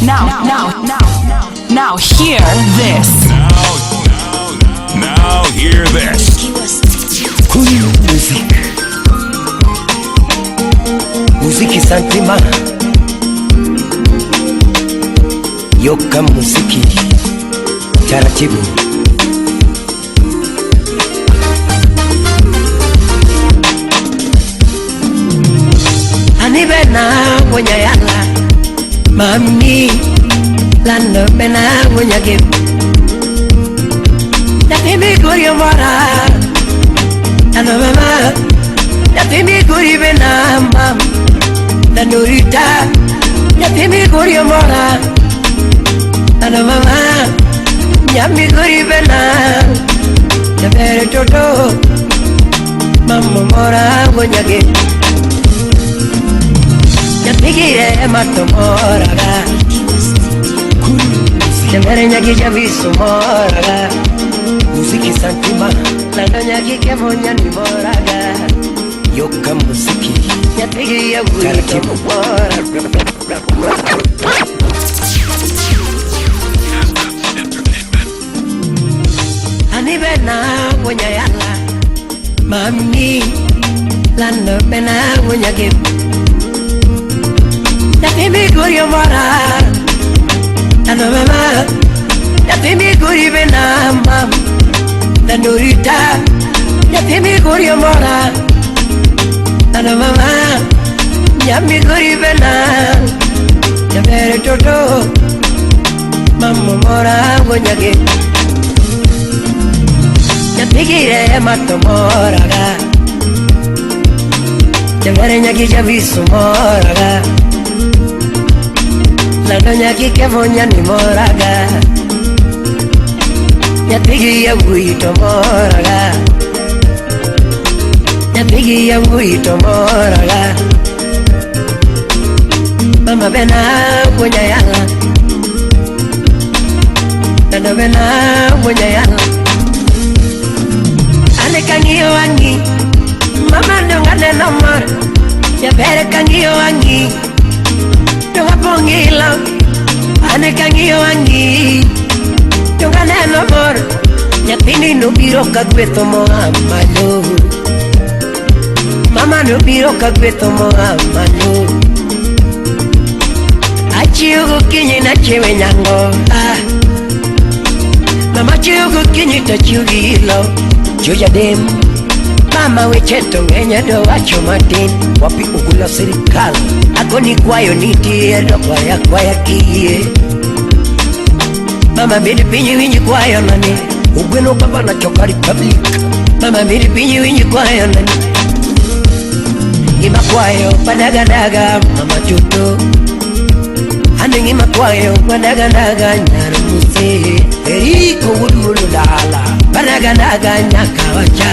Now, now, now, now, hear this. Now, now hear this. Huyu muziki muziki santima yoka muziki taratibu. Anibena wonyayala mami lando bena wonyage Nyathi gorio mora ano mama nyathi migori bena mam Dandorita nyathi migori mora ano mama nyathi migori bena Nyabere toto mama mora wonyage Nyathi gire mato moraga Nyabere nyagi jabisu moraga Muziki santima Lando nyagi kemonya ni moraga yoka muziki Nyathi gi yawuoyi Taratibu. Mora. Ani bena wonyayala mami lando bena wonyage Nyathi migori mora ano mama nyathi migori bena mam Dandorita nyathi migori mora ano mama nyathi migori bena Nyabere toto mama mora wonyage Nyathi gire mato moraga Nyabere nyagi jabisu moraga Lando nyagi kemonya ni moraga Nyathi gi yawuoyi to moraga Nyathi gi yawuoyi to moraga Mama bena wuonyayala Dada bena wuonyayala Ane kang'iyo wang'i mama dong aneno mor Jaber kang'iyo wang'i dong apong' ilo Ane kang'iyo wang'i dong aneno mor Nyathini nobiro ka gwetho moa malo Mama nobiro ka gwetho moa malo Achiew gokinyi nachiewe nyango ah. Mama chiew gokinyi tachiew gi ilo Joja dem Mama weche to ng'eny adwa wacho matin wapi ugula sirikal Agoni kwayo nitie to kwaya kwaya kiyie Mama bed piny winj kwayo nani Ugweno gavana choka republic Mama bed piny winj kwayo nani Gima kwayo padagadaga mama chuto Ane gima kwayo padagadaga nyar muse Eriko wuod dala Padagadaga nyaka wacha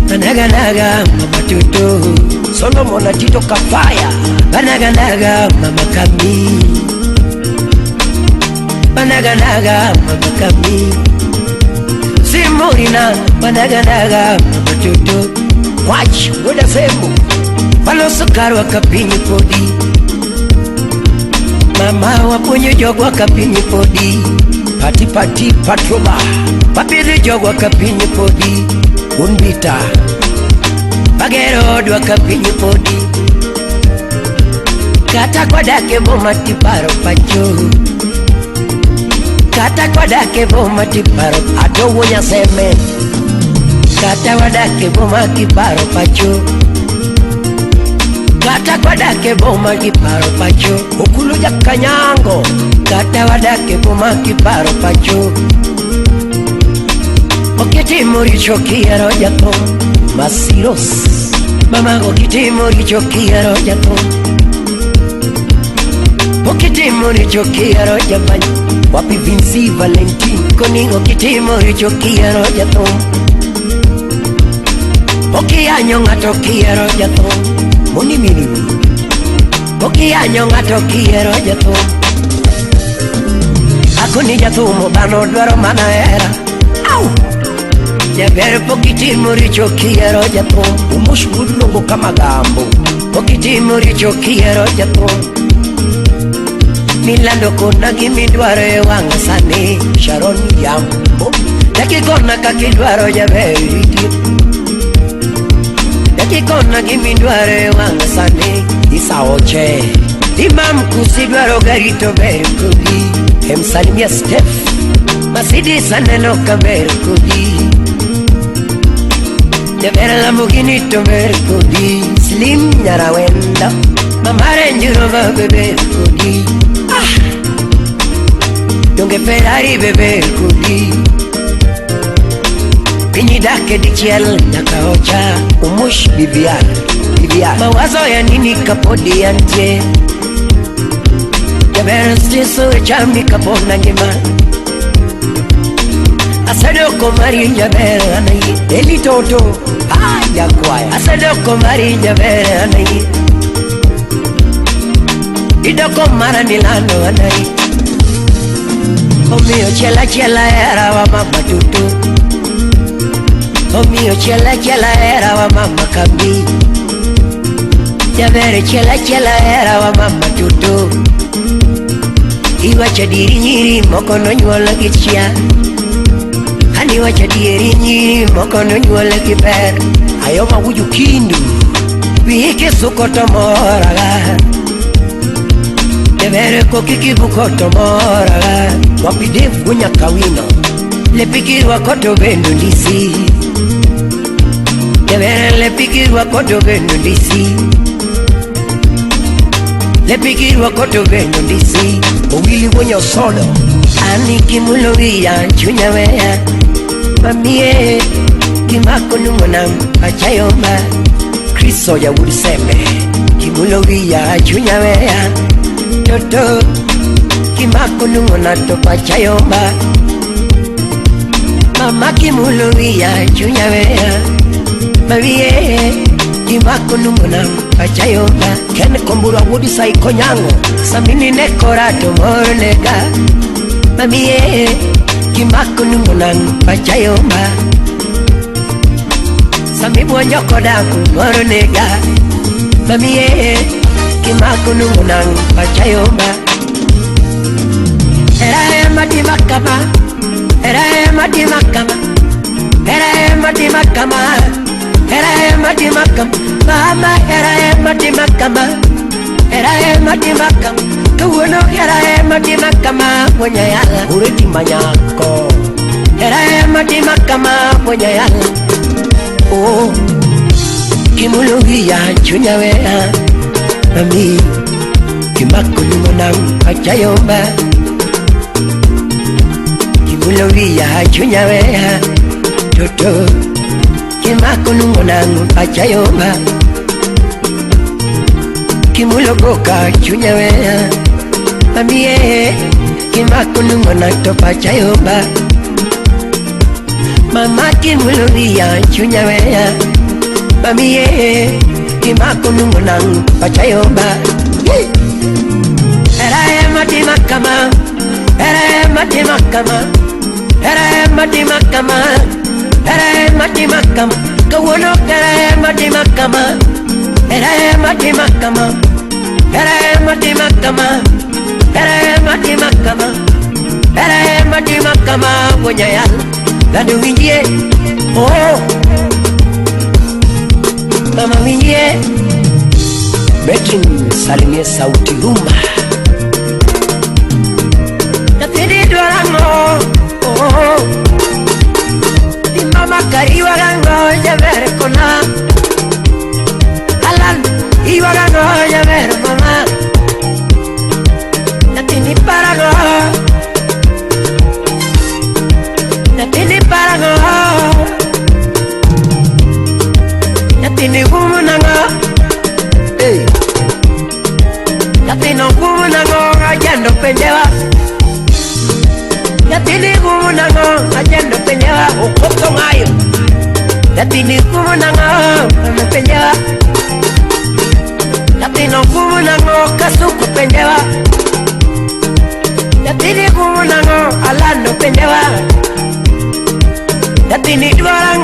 Padagadaga mama chuto Solomon Atito Kafaya Padagadaga mama kami Padagadaga mama kami Simurina padagadaga mama chuto Wach wuod Asembo Waloso karwa kapiny podi Mama wapuonjo jogwa kapiny podi Pati pati patroba Wapidho jogwa kapiny podi Unbita Wagero odwa kapiny podi Kata kwadak e boma tiparo pacho Kata kwadak e boma tiparo Adowo Nyaseme Kata wadak e boma kiparo pacho Kata kwadak e boma kiparo pacho Okulu Jakanyango Kata wadak e boma kiparo pacho Okitimo richo kihero jathum Masiros Mama okitimo richo kihero jathum Okitimo richo kihero jabany Wapi Vinci Valentin Koni okitimo richo kihero jathum Okiyanyo ng'ato kihero jathum Moni mini Okiyanyo ng'ato kihero jathum Akoni jathum dhano dwaro mana hera. Au! Jaber pok itimo richo kihero jathum. Umush wuod Longo Kamagambo. Pok itimo richo kihero jathum. Milando kona gimidwaro e wang' sani. Sharon Yambo. Dakikona kakidwaro jaber iti. Dakikona gimidwaro e wang' sani. Isa Oche. Imam kusidwaro gari to ber kodi. Emsalimia Steph. Mercedes aneno ka ber kodi. Jaber Lamborghini to ber kodi. Slim Nyarawenda. Mama Range Rover be ber kodi. Ah! Donge Ferrari be ber kodi. Piny dak e dichiel nyaka ocha. Umush BBR. BBR. Mawazo ya nini kapodi antie. Jaber siso e chamni kapona ngima. Asedoko mari jaber anayi. Eli Toto. Ah, Jakwaya. Asedoko mari jaber anayi. Idoko mara nilando anayi. Omiyo chiela chiela hera wa mama tutu. Omiyo chiela chiela hera wa mama kambi. Jaber chiela chiela hera wa mama tutu. Iwacho diri nyiri moko nonyuol gi chia. Ani wacho dieri nyiri moko nonyuol gi ber. Ayoma wuju kindu. Wiyi kisuko to moraga. Jaber koki kibuko to moraga. Wapidev Gunyakawino. Lepi kirwako to bende ndisi. Jaber lepi kirwako to bende ndisi. Lepi kirwako to bende ndisi. Owili Wonyosodo. Ani kimulo wiya chunya weya. Mamie gimako nung'ona pacha yomba. Chris Soja wuod Sembe. Kimulo wiya chunya weya. Toto gimako nung'ona to pacha yomba. Mama kimulo wiya chunya weya. Mamie gimako nung'ona pacha yomba. Ken Kombura wuod Saiko Nyango. Samini ne kora to mor nega. Mamie gimako nung'ona pacha yomba. Sami buonjo koda kumoro nega. Mamie gimako nung'ona pacha yomba. Era ema dimakama. Era ema dimakama. Era ema dimakama. Era ema dimakama. Mama era ema dimakama. Era ema dimakama. Kawuono era ema dimakama wonya yala. Ureti Manyako. Era ema dimakama wonya yala. Oh, kimulo wiya chunya weya. Mami gimako nung'ona pacha yomba. Kimulo wiya chunya weya. Toto gimako nung'ona pacha yomba. Kimulo goka chunya weya. Mami gimako nung'ona to pacha yomba. Mama kimulo wiya chunya weya. Mami gimako nung'ona pacha yomba. Era ema dimakama. Era ema dimakama. Era ema dimakama. Era ema dimakama. Kawuono era ema dimakama. Era ema dimakama. Era ema dimakama. Era ema dimakama. Era ema dimakama wonya yala. Lando winjie. Oh mama winjie. Betin salimie sauti rumba. Nyathini dwaro ang'o? Oh di mama kar iywago ang'o jaber kona. Alan iywago ang'o jaber mama. Nyathini parang'o. Nyathini parang'o. Nyathini gumo nang'o. Hey. Nyathino gumo nang'o ajendo penjewa. Nyathini gumo nang'o ajendo penjewa. Okoto ng'ayo. Nyathini gumo nang'o penjewa. Nyathino gumo nang'o kasuku penjewa. Nyathini gumo nang'o alando penjewa. Nyathini dwaro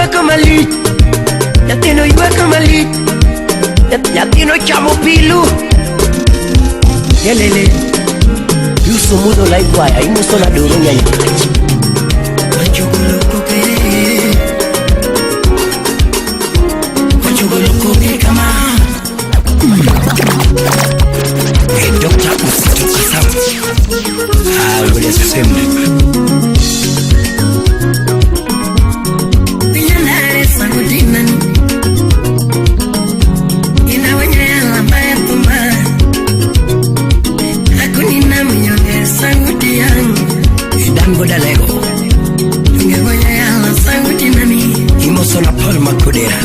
ywak malich. Nyathino ywak malich. Nyathino chamo pilu. Yelele. Yuso mudho laibwaya imuso na doro nyanyach. Wachugulukuke kama. Hey, Dr. Usito Kasam. Ah, wale sema. Dango Dalego. Imosola Paul Makodera.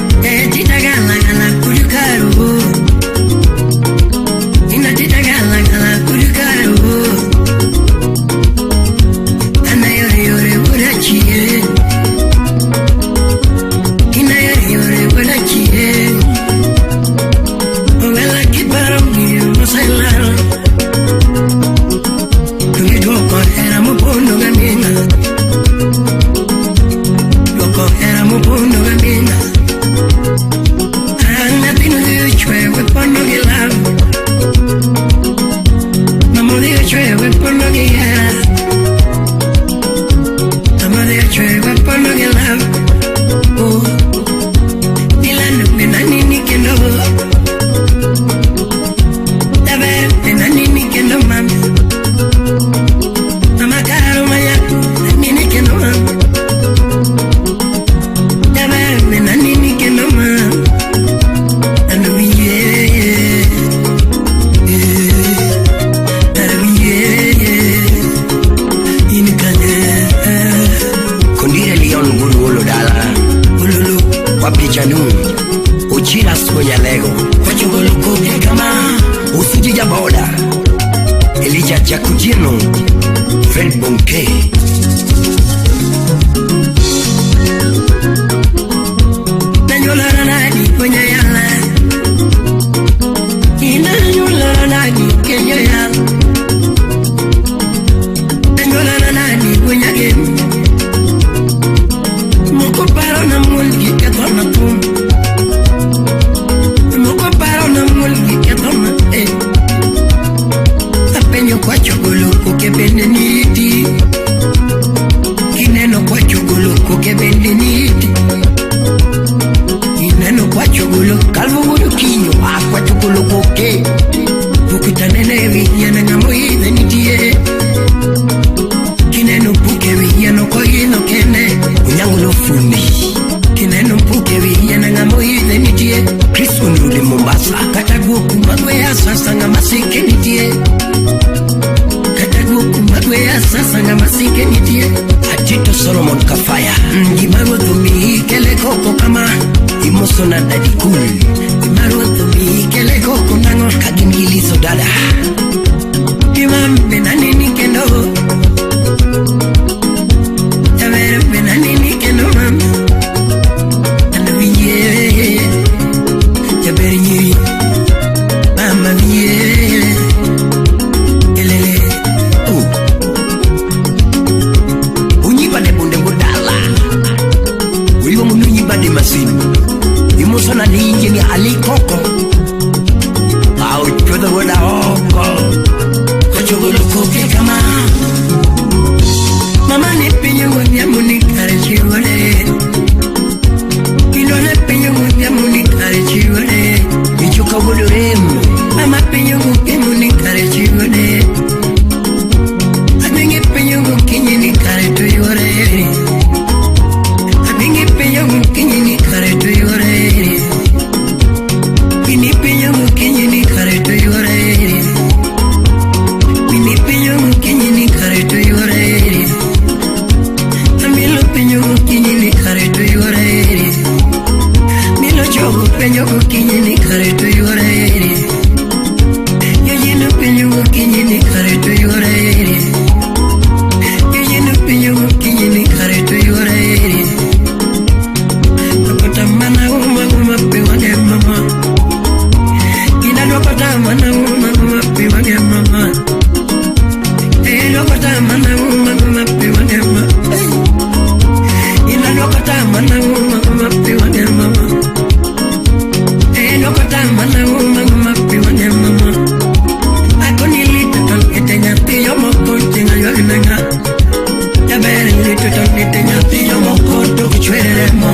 Jakujino, Fred Bonke. Solomon Kafaya. Imosona Daddy Cool. Kagingilizo dada. Imosona ninje ni alikoko. Au chwedo wada oko. Wachugulukuke kama. Mama ni pinyo ng'amuni kare chiwole. Ilona pinyo ng'amuni kare chiwole. Michuka godorem. Mama pinyo ng'amuni kare chiwole. Abingi pinyo ng'kinyi kare tuyore. Abingi pinyo ng'kinyi kare tuyore. nenga Jabere lito to nite nyathi jomoko to kichwere remo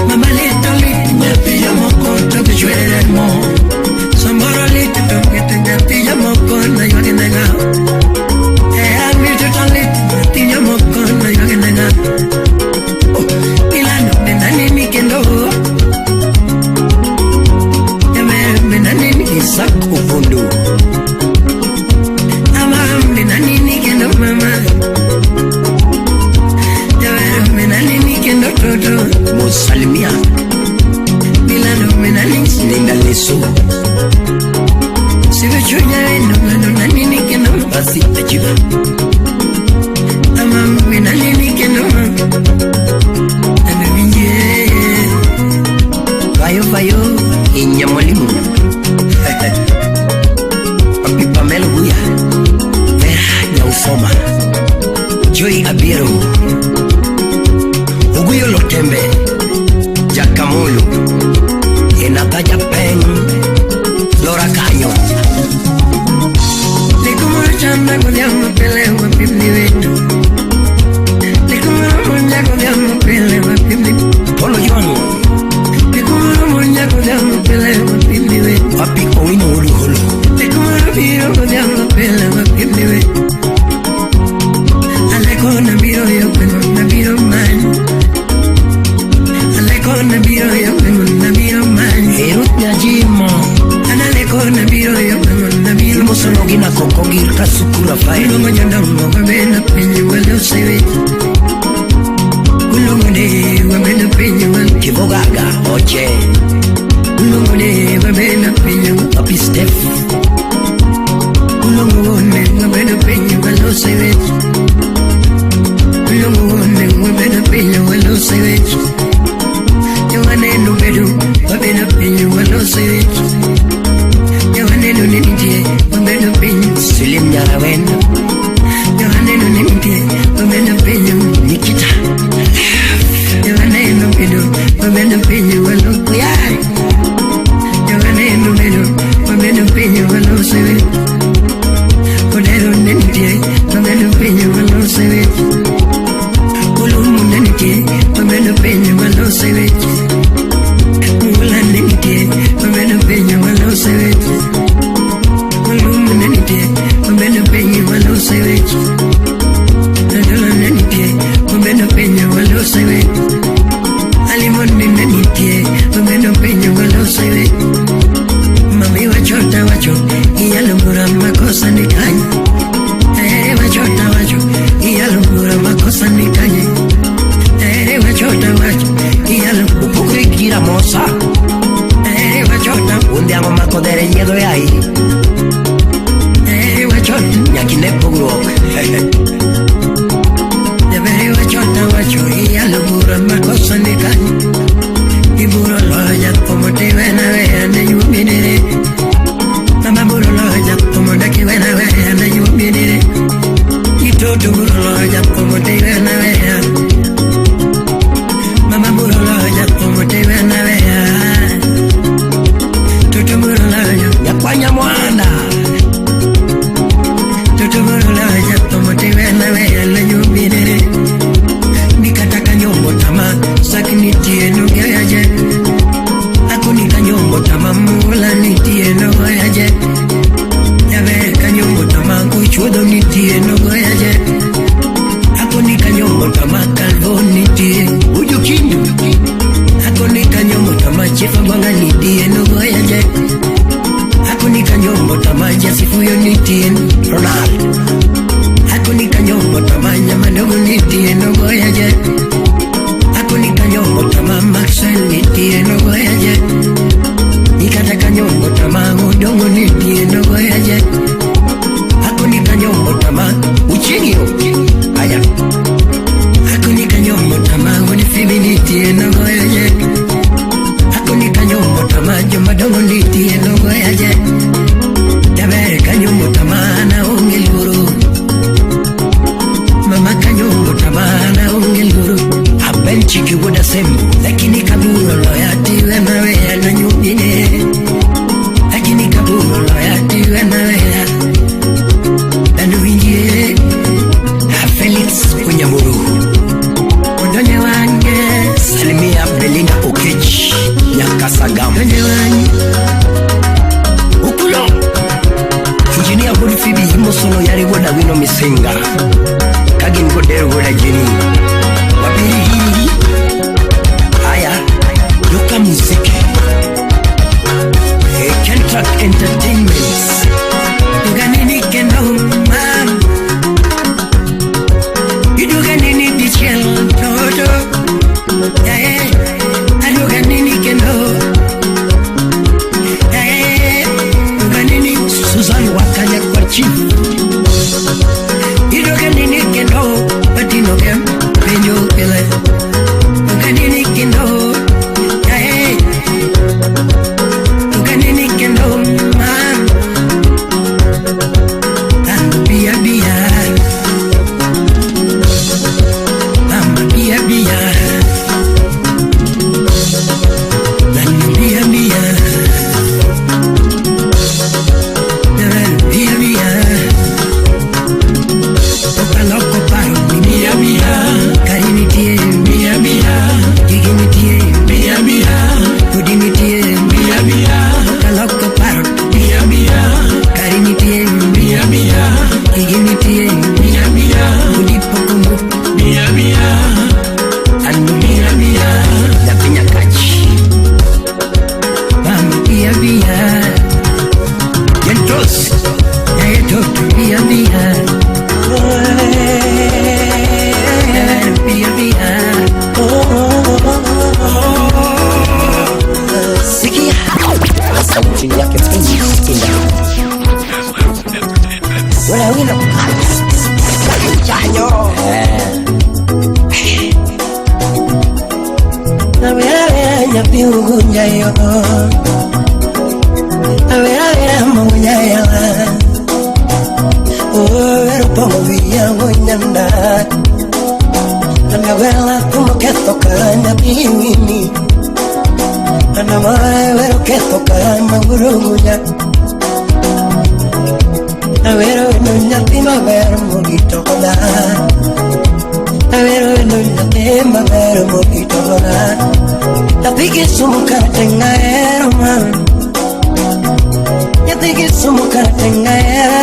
Mama lito lit nyathi jomoko to kichwere remo Samoro lito to nite nyathi jomoko na ywak nenga Eh lito to lit nyathi jomoko na ywak nenga Oh Milano menani ni kendo Jabere menani ni Isaac Opondo Ama menani ni kendo mama Jabere menani ni kendo toto Musalimia Milano menani Linda Leso Sivechunya wendo mano nani ni kendo Basi Ajiba Ama menani ni kendo Anawinje Vayo Vayo Inya Mwalimu Papi Pamela Huya Vera Nyausoma Joy Abiero Oguyo Lotembe Jakamolo Enataja Peng Lora Kanyo Likumura chanda godhiambo pele wapimni wetu Likumura munja godhiambo pele wapimni Polo Yuango Likumura munja godhiambo pele wapimni wetu Papi Owino Oluholo Likumura biro godhiambo pele wapimni wetu Aleko na biro yo kweno na biro man Aleko na biro yo kweno na biro man Herut Nyajimo Analeko na biro yo kweno na biro Imosonogi na Kokogir Kasuku Rafael Kulongo jodongo wabeda piny walosewe Kulongo de wabeda piny wal Kibogaga Oche Kulongo de wabeda piny Papi Steph Kulongo wone wabeda piny walosewe Kulongo wone wabeda piny walosewe Jowaneno bedo wabeda piny walosewe Jowaneno ne nitie wabeda piny Silim Nyarawen Jowaneno ne nitie wabeda piny Nikita Jowaneno bedo wabeda piny walo Oyai Jowaneno bedo wabedo piny walosewe Odero ne nitie wabedo piny walosewe Kulumu ne nitie wabedo piny walosewe Mula ne nitie wabedo piny walosewe Kulumu ne nitie wabedo piny walosewe Adola ne nitie wabedo piny walosewe Alimoni ne nitie wabedo piny walosewe Mami wachota wacho iyalo bura makosa ni kanye Ere wachota wacho iyalo bura makosa ni kanye Ere wachota wacho iyalo Upukri Kira Mosa Ere wachota Undiamo makodere nyedo yai Ere wachota Nyakine pogruok Ere wachota wacho iyalo bura makosa ni kanye Iburo loja pomote wena wena ne yuminere Mama buro loja pomote wena wena ne yuminere Itoto buro loja pomote wena wena Mama buro loja pomote wena wena Toto buro loja Nyakwanya Mwanda Toto buro loja pomote wena wena ne yuminere Nikataka nyombo tama sakinitie no gayaje Akunika nyombo tama mula nitie no goyaje Yabe kanyombo tama kuchuodo nitie no goyaje Akunika nyombo tama kalvo nitie Ujukindu Akunika nyombo tama chifa gwanga nitie no goyaje Akunika nyombo tama jasifuyo nitie Ronald Akunika nyombo tama nyama ndogo nitie no goyaje Akunika nyombo tama Maxwell nitie no goyaje Nikataka nyombo tama udongo nitie no goyaje Akunika nyombo tama Uchingio Aya Akunika nyombo tama unifibi nitie no goyaje Akunika nyombo tama jomadongo nitie no goyaje Jabere kanyombo tama na onge luoro Mama kanyombo tama na onge luoro Aben Chiki Wuda Sembo Lakini kaburo loya tiwe mawe na nyumine Lakini kaburo loya tiwe mawe na nyumine Gurugunjayo Avera vera munjaya Overo pongo via gunyanda Anawela como que tocará pini Anamara vero que tocará gurugunya Avero nunya tima vero mugito koda Avero nunya tima vero mugito koda Nyathi sumu karatenga ero man Nyathi sumu karatenga era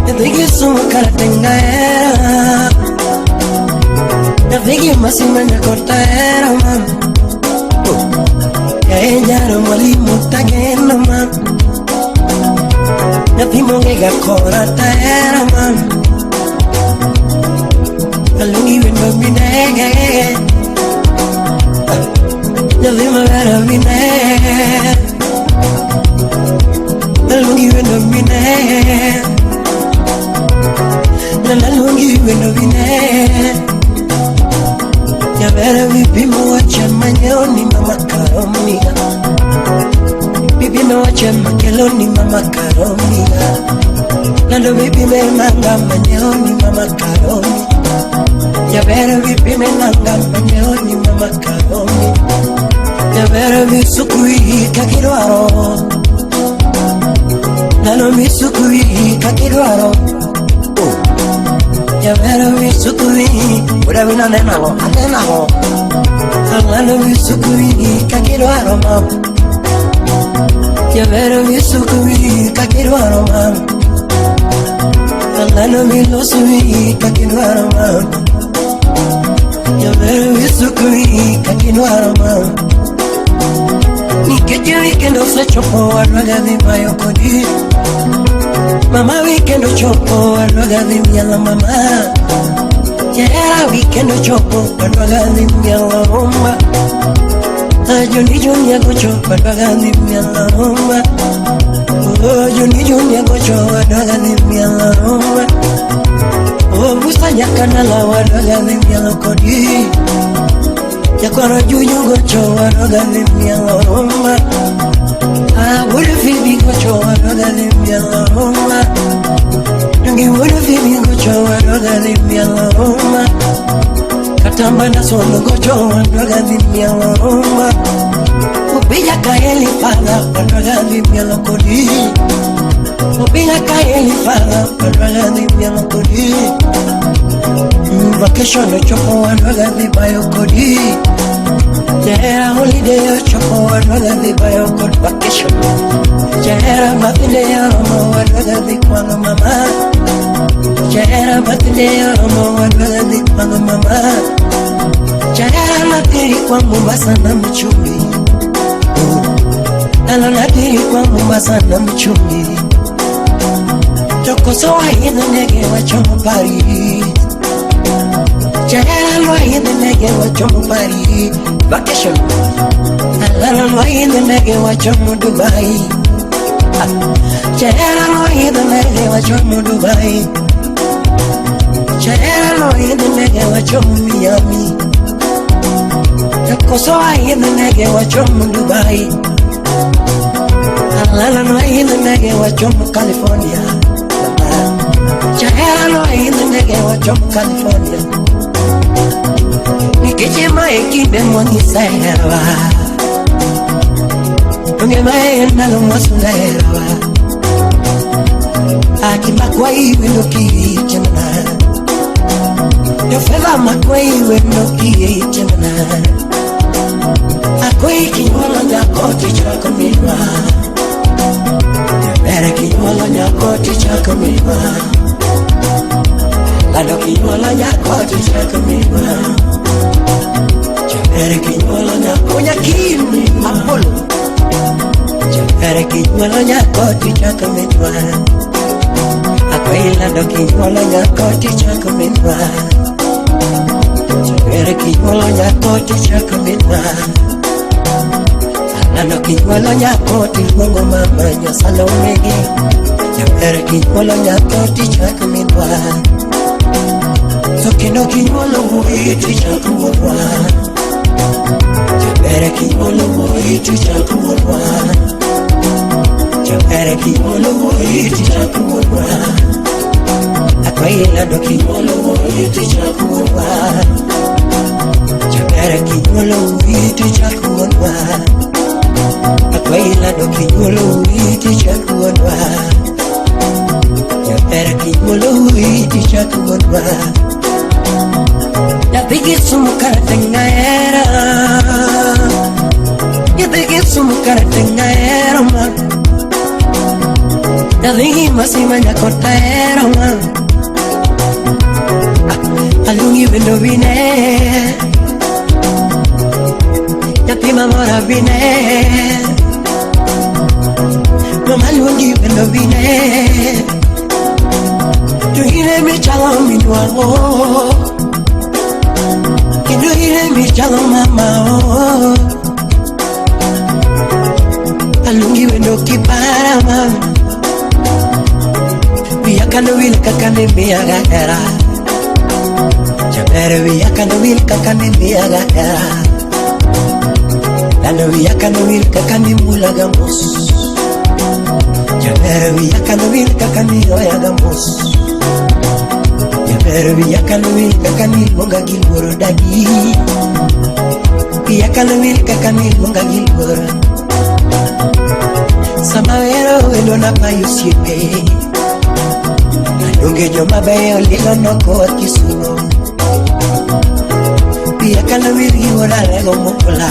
Nyathi sumu karatenga era Nyathi masima korta era man Ya ella no mwalimu tageno man Nyathi mongega korata era man Alungi wendo minege Nyathi mabera mine Nalungi wendo mine Nalungi wendo mine Nyabera vipimo wacha manyoni mama karomia Vipimo wacha makeloni mama karomia Nando vipime nanga manyoni mama karomia Nyabera vipime nanga manyoni mama karomia Nyabera visukui kakirwaro Nalo misukui kakirwaro Nyabera visukui Ura vina nenalo atenalo Nalo misukui kakirwaro mam Nyabera visukui kakirwaro mam Nalo milosui kakirwaro mam Nyabera visukui kakirwaro mam Nikech weekend osechopo wadwaga dhi bayo kodi Mama weekend ochopo wadwaga dhi mielo mama Jahera weekend ochopo wadwaga dhi mielo rumba Joni Junior gocho wadwaga dhi mielo rumba Oh Joni Junior gocho wadwaga dhi mielo rumba Oh Musa Nyakanala wadwaga dhi mielo kodi Nyakwaro Juju gocho wadwaga dhi mielo rumba Ah, wuod Phoebe gocho wadwaga dhi mielo rumba Donge wuod Phoebe gocho wadwaga dhi mielo rumba Katamba na sondo gocho wadwaga dhi mielo rumba Upija kaeli fadha wadwaga dhi mielo kodi Upija kaeli fadha wadwaga dhi mielo kodi Vacation ochopo wadwaga dhi bayo kodi Jahera holiday ochopo wadwaga dhi bayo kod vacation Jahera birthday oromo wadwaga dhi kwang'o mama Jahera birthday oromo wadwaga dhi kwang'o mama Jahera nadhiri kwa Mombasa na mchumi Nalo nadhiri kwa Mombasa na mchumi Tokoso waidho ndege wachomo Paris Jahera lwaidho ndege wachomo Paris Vacation Alala lwaidho ndege wachomo Dubai Jahera lwaidho ndege wachomo Dubai Jahera lwaidho ndege wachomo Miami Tokoso waidho ndege wachomo Dubai Alala lwaidho ndege wachomo California Jahera lwaidho ndege wachomo California Nikech mae kinde mwanyisewa Donge mae ndalo mwasunewa Aki makwa iwe ndokichemna Yofeva makwa iwe ndokichemna Akwe kinyuolo nyako tichako minwa Bere kinyuolo nyako tichako minwa Lando kinyuolo nyako tichako minwa Jabere kinyuolo nyako nyakimi Apollo Jabere kinyuolo nyako tichako minwa Akwe lando kinyuolo nyako tichako minwa Jabere kinyuolo nyako tichako minwa Lando kinyuolo nyako tiluongo mama nyasalomegi Jabere kinyuolo nyako tichako minwa To kendo kinyuolo wuoyi tichako wuonwa. Jaber kinyuolo wuoyi tichak wuonwa. Jaber kinyuolo wuoyi tichak wuonwa. Akwailando kinyuolo wuoyi tichak wuonwa. Jaber kinyuolo wuoyi tichak wuonwa. Akwailando kinyuolo wuoyi tichak wuonwa. Jaber kinyuolo wuoyi tichak wuonwa. Nyathi Kisumu karateng' ahero. Nyathi Kisumu karateng' ahero ma. Nyathi Gimasima nyakota ahero ma. Aluongi bende bine. Nyathi mamora bine. Mama luongi bende bine. To ine michalo minwang'o. Kendo ine michalo mama oh. Aluongi wendo kipara mama. Wiya kano wil kaka ne miyaga hera. Jaber wiya kano wil kaka ne miyaga hera. Lando wiya kano wil kaka ne mulaga mos. Jaber wiya kano wil kaka ne oyaga mos. Jaber wiya kano wil kaka ne luonga gi luoro dadi. Wiya kano wil kaka ne luonga gi luoro. Sama wero wendo na payo osiepe. Donge joma beyo lilo nokoa Kisumo. Wiya kano wil gi wuon Alego Mukula.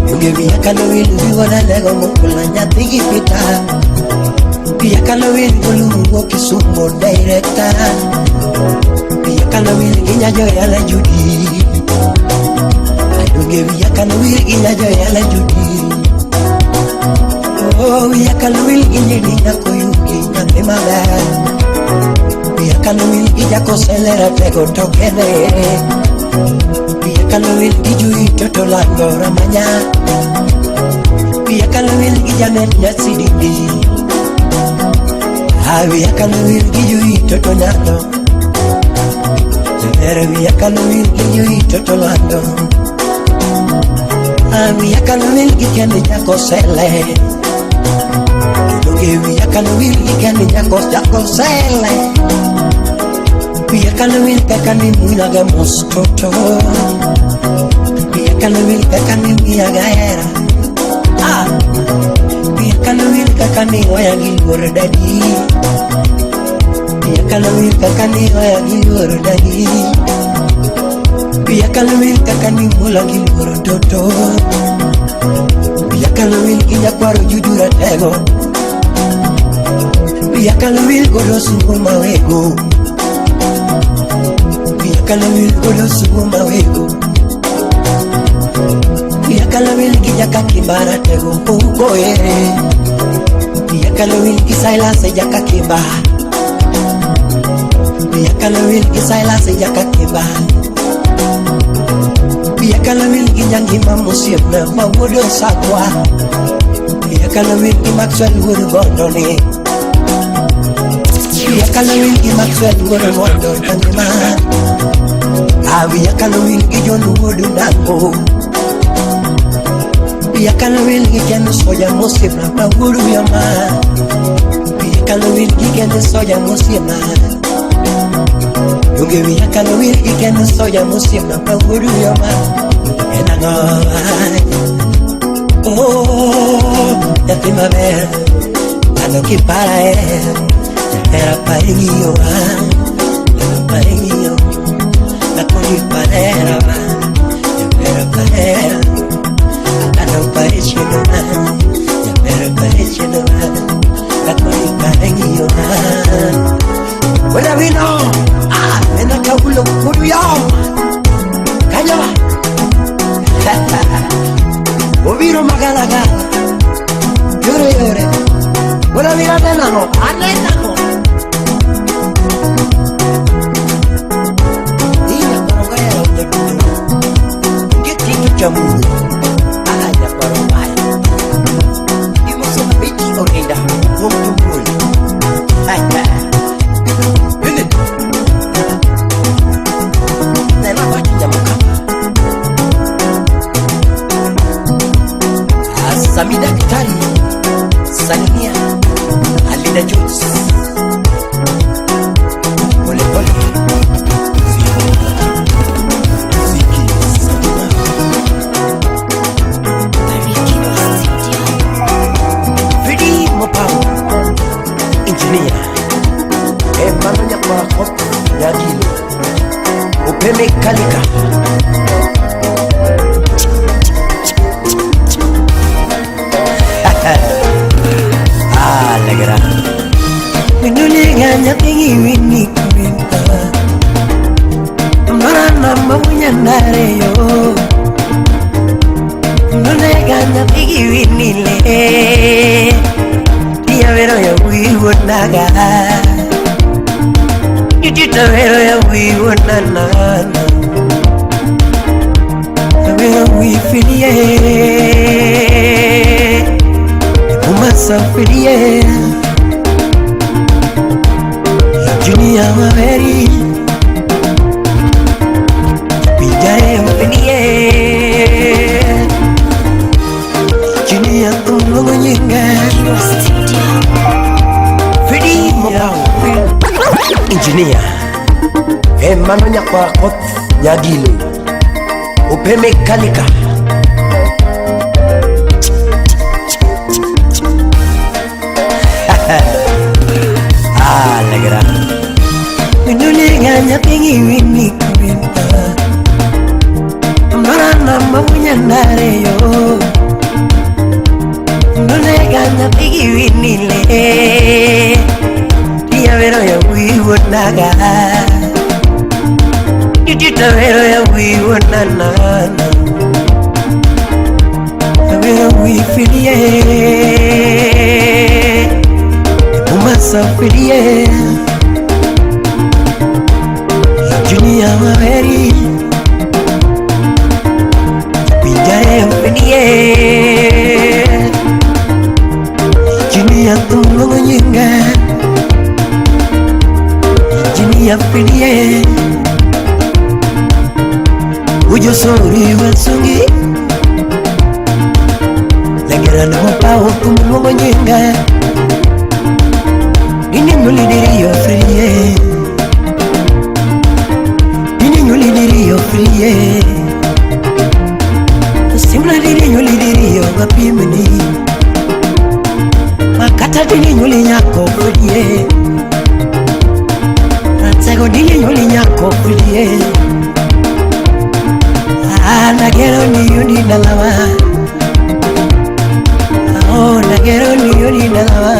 Donge wiya kano wil gi wuon Alego Mukula nyathi gi Peter. Wiya kano wil goluwo Kisumo director. Wiya kano wil gi nyajoyala Judy. Donge wiya kano wil gi nyajoyala Judy. Oh, wiya kano wil gi nyiri nyakoyugi nyathi maber. Wiya kano wil gi jakoselera tego tokene. Wiya kano wil gi jui toto lando ramanya. Wiya kano wil gi janet nyasididi. Ah, wiya kano wil gi jui toto nyando. Jaber wiya kano wil gi jui toto lando. Ah, wiya kano wil gi kende jakosele. Donge wiya kano wil gi kende jakosele. Wiya kano wil kaka ni muyaga mos toto. Wiya kano wil kaka ni miyaga hera. Ah, wiya kano wil kaka ni oya gi luoro dadi. Wiya kano wil kaka ni oya gi luoro dadi. Wiya kano wil kaka ni mula gi luoro toto. Wiya kano wil gi nyakwaro juju ratego. Wiya kano wil godo sungu mawego. Wiya kano wil godo sungu mawego. Wiya kano wil gi jaka kimbara tego ugo ere. Wiya kano wil gi Silas jaka kimba. Wiya kano wil gi Silas jaka kimba. Wiya kano wil gi nyangima mosiepna ma wuod Osakwa. Wiya kano wil gi Maxwell wuod Gondoni. Wiya kano wil gi Maxwell wuod Gondo nyangima. Ah, wiya kano wil gi John wuod Nango. Wiya kano wil gi Ken Soja mosiepna ma wuod Uyoma. Wiya kano wil gi Ken Soja mosiepna. Donge wiya kano wil gi Ken Soja mosiepna ma wuod Uyoma. En ang'o? Oh, nyathi maber, ano kipara e. Jahera pari ng'iyo ah, pari ng'iyo. Nakoni parera ma, jahera parera. Ano pare chino na, jahera pare chino na. Nakoni pare ng'iyo ah. Wala wino, ah, nena kaulo kudu yo. Kanyo. Obiro magalagala. Yore yore. Wala wira nenano, anenano. Iya korongaya ujadudu. Kitu cha Mungu. Aja korongaya. Imoso biti orenda. Mtu mmoja. Nene. Nena wachi nyamuka. Mano nyakwar koth nyagilo. Opeme kalika. Ah, legra. Minulinga nyathi wini kuminta. Marana mamunyandare yo. Nonega nyathi wini le. Tiavero ya wiwonaga. Titavero ya wiwonana. Avero wifilie. Umasafirie. Junior Maveri Pijare opinie Junior tumlongo nyinga Fidi Mopao. Engineer. Emano nyakwar koth nyagilo. Opeme kalika. Ah, legra. Minulinga nyathi wini kuminta. Marana mamunyandare yo. Nonega nyathi wini le. Tiavero ya wiwonaga. Titavero ya wiwonana. Avero wifilie. Umasafirie. Junior Maveri Pijare opinie Junior tumlongo nyinga. Junior filie. Ujo sori wansungi. Legerano mopao tumlongo nyinga. Nini nyulidiri yo filie. Nini nyulidiri yo filie. Simla diri nyulidiri yo gapimni. Makata dini nyuli nyako filie. Ratego dini nyuli nyako filie. Ah, nagero ni yuni dalawa. Oh, nagero ni yuni dalawa.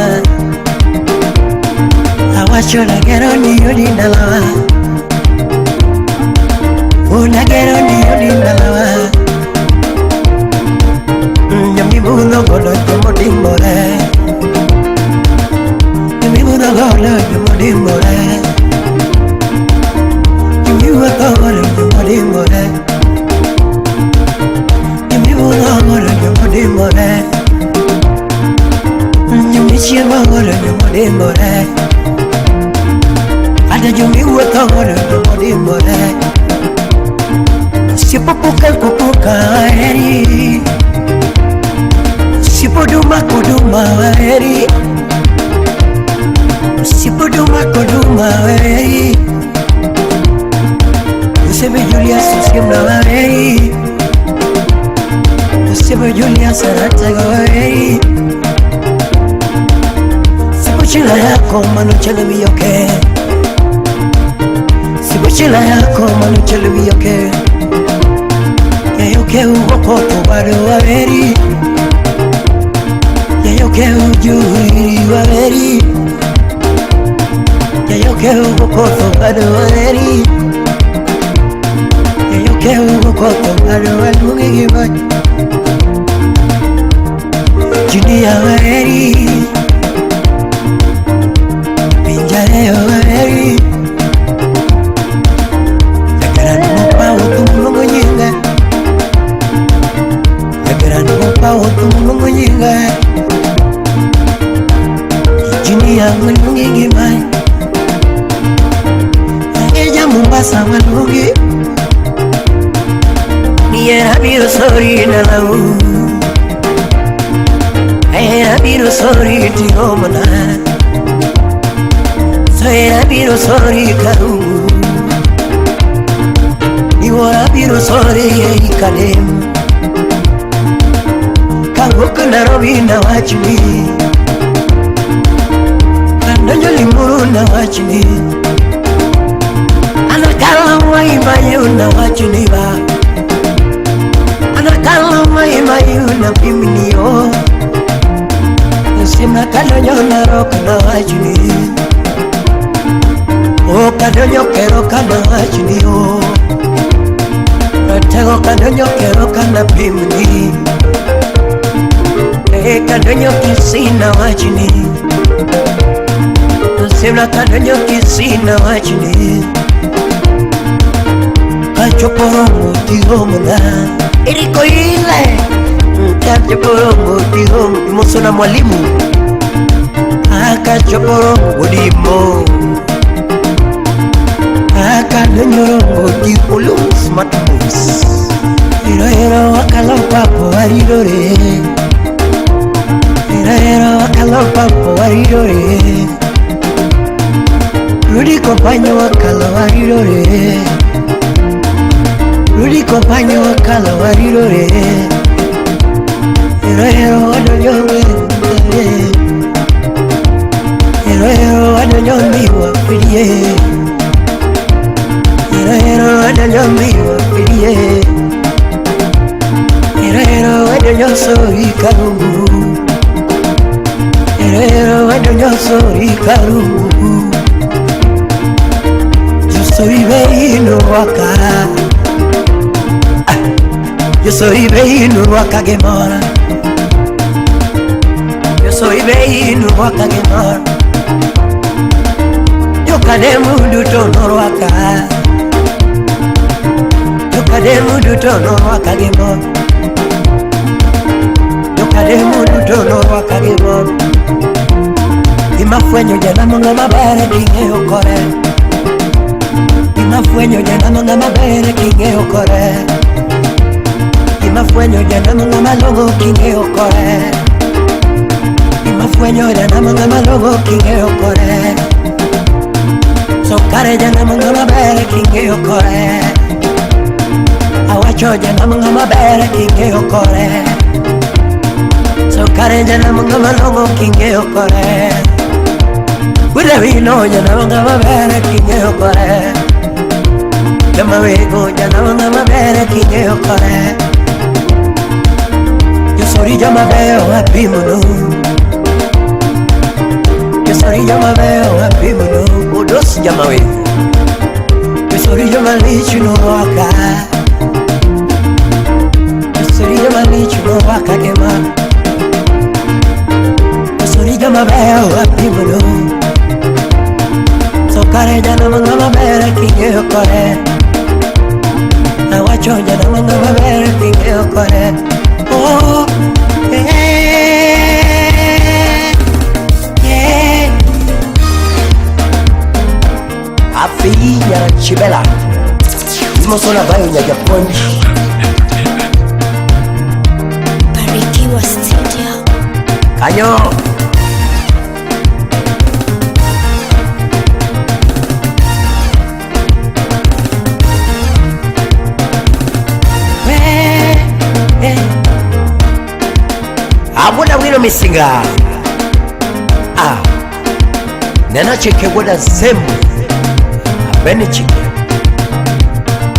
Awacho nagero ni yuni dalawa. Oh, nagero ni yuni dalawa. Nyami bulo golo jomodimbore. Nyami bulo golo jomodimbore. Nyami bulo golo jomodimbore. Nyami bulo golo jomodimbore. Nyami chiemo golo jomodimbore. Ata jomi wuotho godo jomodimbore. Sipopuka kupuka heri. Sipoduma koduma heri. Sipoduma koduma heri. Useme Julius usiemna heri. Useme Julius aratego heri. Sipochila yako manuchele miyoke. Sipochila yako manuchele miyoke. Yayoke ugokoto bado waberi. Yayoke ujuri waberi. Yayoke ugokoto bado waberi. Yayoke ugokoto bado walungi gimach. Junior waberi. Pinjare waberi. Legerano mopao tumulongo nyinga. Legerano mopao tumulongo nyinga. Junior walungi gimach. Eja Mombasa walungi. Niera biro sori nalau. Era biro sori tingomana. Soera biro sori karungu. Niwora biro sori eikalem. Kawuok Nairobi na wachni. Kadonjo Limuru na wachni. mayu na wachni ba. Anakalo mai mayu na pimniyo. Simna kadonyo na rok na wachni. O kadonyo kero kana wachni o. Ratego kadonyo kero kana pimni. E kadonyo kisina wachni. Simna kadonyo kisina wachni. Kachoporomo tigomna. Iriko ile. Kachoporomo tigomo. Imoso na mwalimu. Akachoporomo godimo. Akadonyorongo tikulu smart moves. Ero ero wakalo papo waridore. Ero ero wakalo papo waridore. Rudi kompanyo wakalo waridore. Rudi kompanyo wakalo waridore. Ero ero wadonyo. Ero ero wadonyo miwa pilie. Ero ero wadonyo miwa pilie. Ero ero wadonyo sori karungu. Ero ero wadonyo sori karungu. Yo soy veino waka. Yo soy veino waka gemora. Yo soy veino waka gemora. Yo kade mundu to norwaka. Yo kade mundu to norwaka gemora. Yo kade mundu to norwaka gemora. Imafwenyo jana monga mabere king'eyo kore. Imafwenyo jana monga mabere king'eyo kore. Imafwenyo jana monga malong'o king'eyo kore. Imafwenyo jana monga malong'o king'eyo kore. Sokare jana monga mabere king'eyo kore. Awacho jana monga mabere king'eyo kore. Sokare jana monga malong'o king'eyo kore. Wino jana monga mabere king'eyo kore. Jama wego jana monga mabere king'eyo kore. Yo soy jama veo apimono. Yo soy jama veo apimono. Udos jama wego. Yo soy jama lichu no waka. Yo soy jama lichu no waka kema. Yo soy jama veo apimono. Sokare jana monga mabere king'eyo kore. Awacho jana monga mabere king'eyo kore. Oh, eh, eh. Afinya Chibela. Imoso na bayo nyajapuonj. Barikiwa Studio. Kanyo. Abona wino misinga. Ah. Nena cheke woda semu. Abene cheke.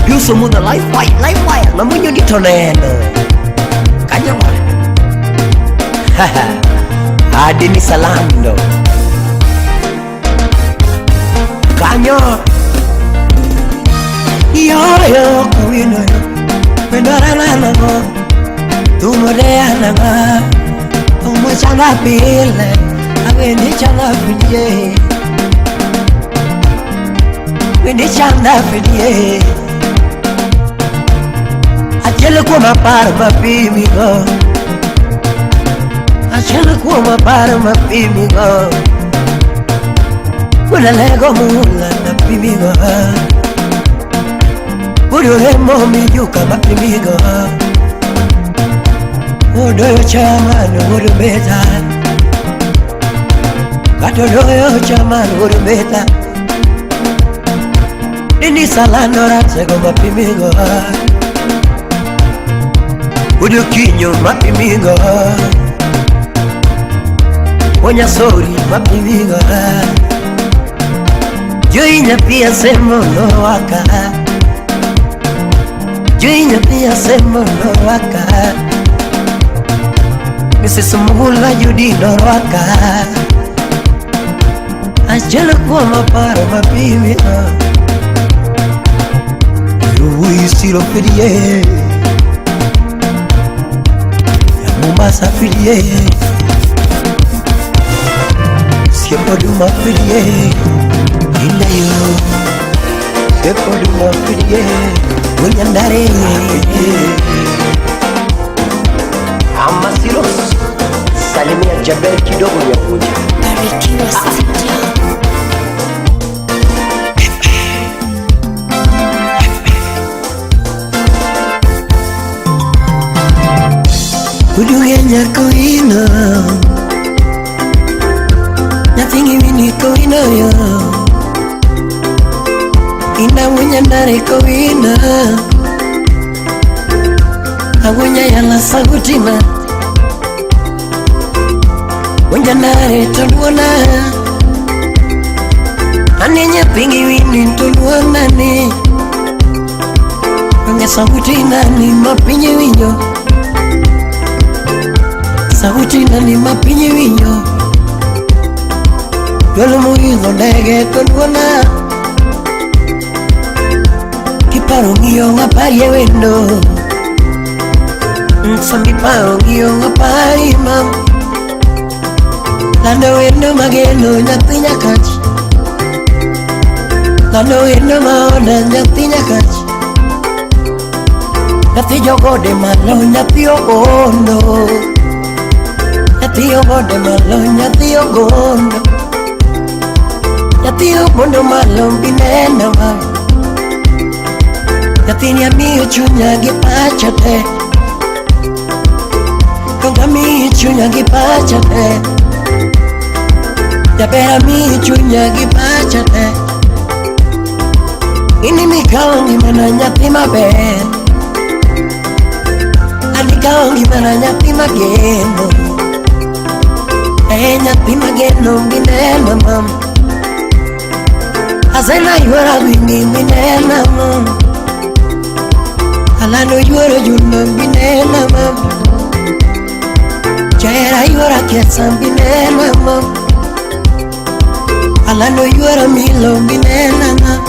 Yuso muda life white, life white. Mamunyo nitoneno. Kanyo. Haha. Adini salando. Kanyo. Yo yo kawino yo. Wendora na Tumorea na Tumo chana pile. Awendi chana fidie. Wendi chana fidie. Achiel kuom apar mapimigo. Achiel kuom apar mapimigo. Unalego mula napimigo. Udoremo mijuka mapimigo. Odoyo chaman wuod beta. Kata odoyo chaman wuod beta. Dini salando ratego mapimigo. Udo kinyo mapimigo. Onyasori mapimigo. Joinya pia semo no waka. Jui nyathi asembo norwaka Mrs. Mugula Judy norwaka Achiel kuom aparo mapimino Ruwi siro firie Ya Mombasa firie Siepo duma firie Indayo Siepo duma firie Unyandare Amasiros, salimia Jabel kidogo Nyakuja. Barikiwa Studio. Uduge nyakowino Nyathi ngiwini kowino yo Inda wunyandare kowino Awunya yala sagutina Wunjandare toluona Ane nyathi ngiwini toluona ni Onge sagutina ni mapinyi winyo Sauti nani mapinyi winyo Dwol moidho ndege to duona Kiparo ng'iyo ng'aparie wendo Sama iparo ng'iyo ng'apari mam Lando wendo mageno nyathi nyakach Lando wendo maoda nyathi nyakach Nyathi jogode malo nyathi ogondo Nyathi ogode malo nyathi ogondo Nyathi ogondo malo bineno ma Nyathini amiyo chunya gi pacha te Donge amiyo chunya gi pacha te Jaber amiyo chunya gi pacha te In imikawo ngimana nyathi maber An ikawo ngimana nyathi mageno Eh nyathi mageno binena mam Asena yuora gwingi binena mam Alano yuoro juno binena mam Jahera yuora kiesa binena mam Alano yuora milo binena mam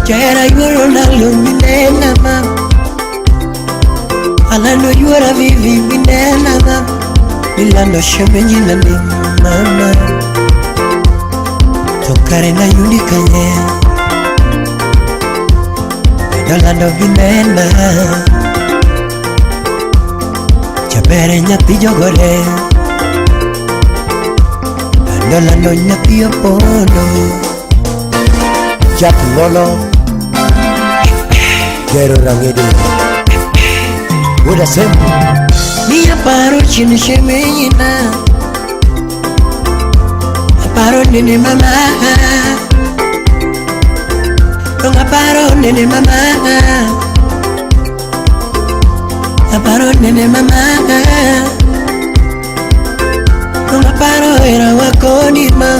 Jahera yuoro nalo binena mam Alano yuora vivi binena mam Milando shemenyina ni mama To kare na yudi kanye Dolando binena Jabere nyathi jogore Dolando nyathi opondo Jack Ngolo, Gero Rangede, Buda Sembo, Mi aparo chien shemenyina Aparo nene mama Dong aparo nene mama Aparo nene mama Dong aparo era wakoni ma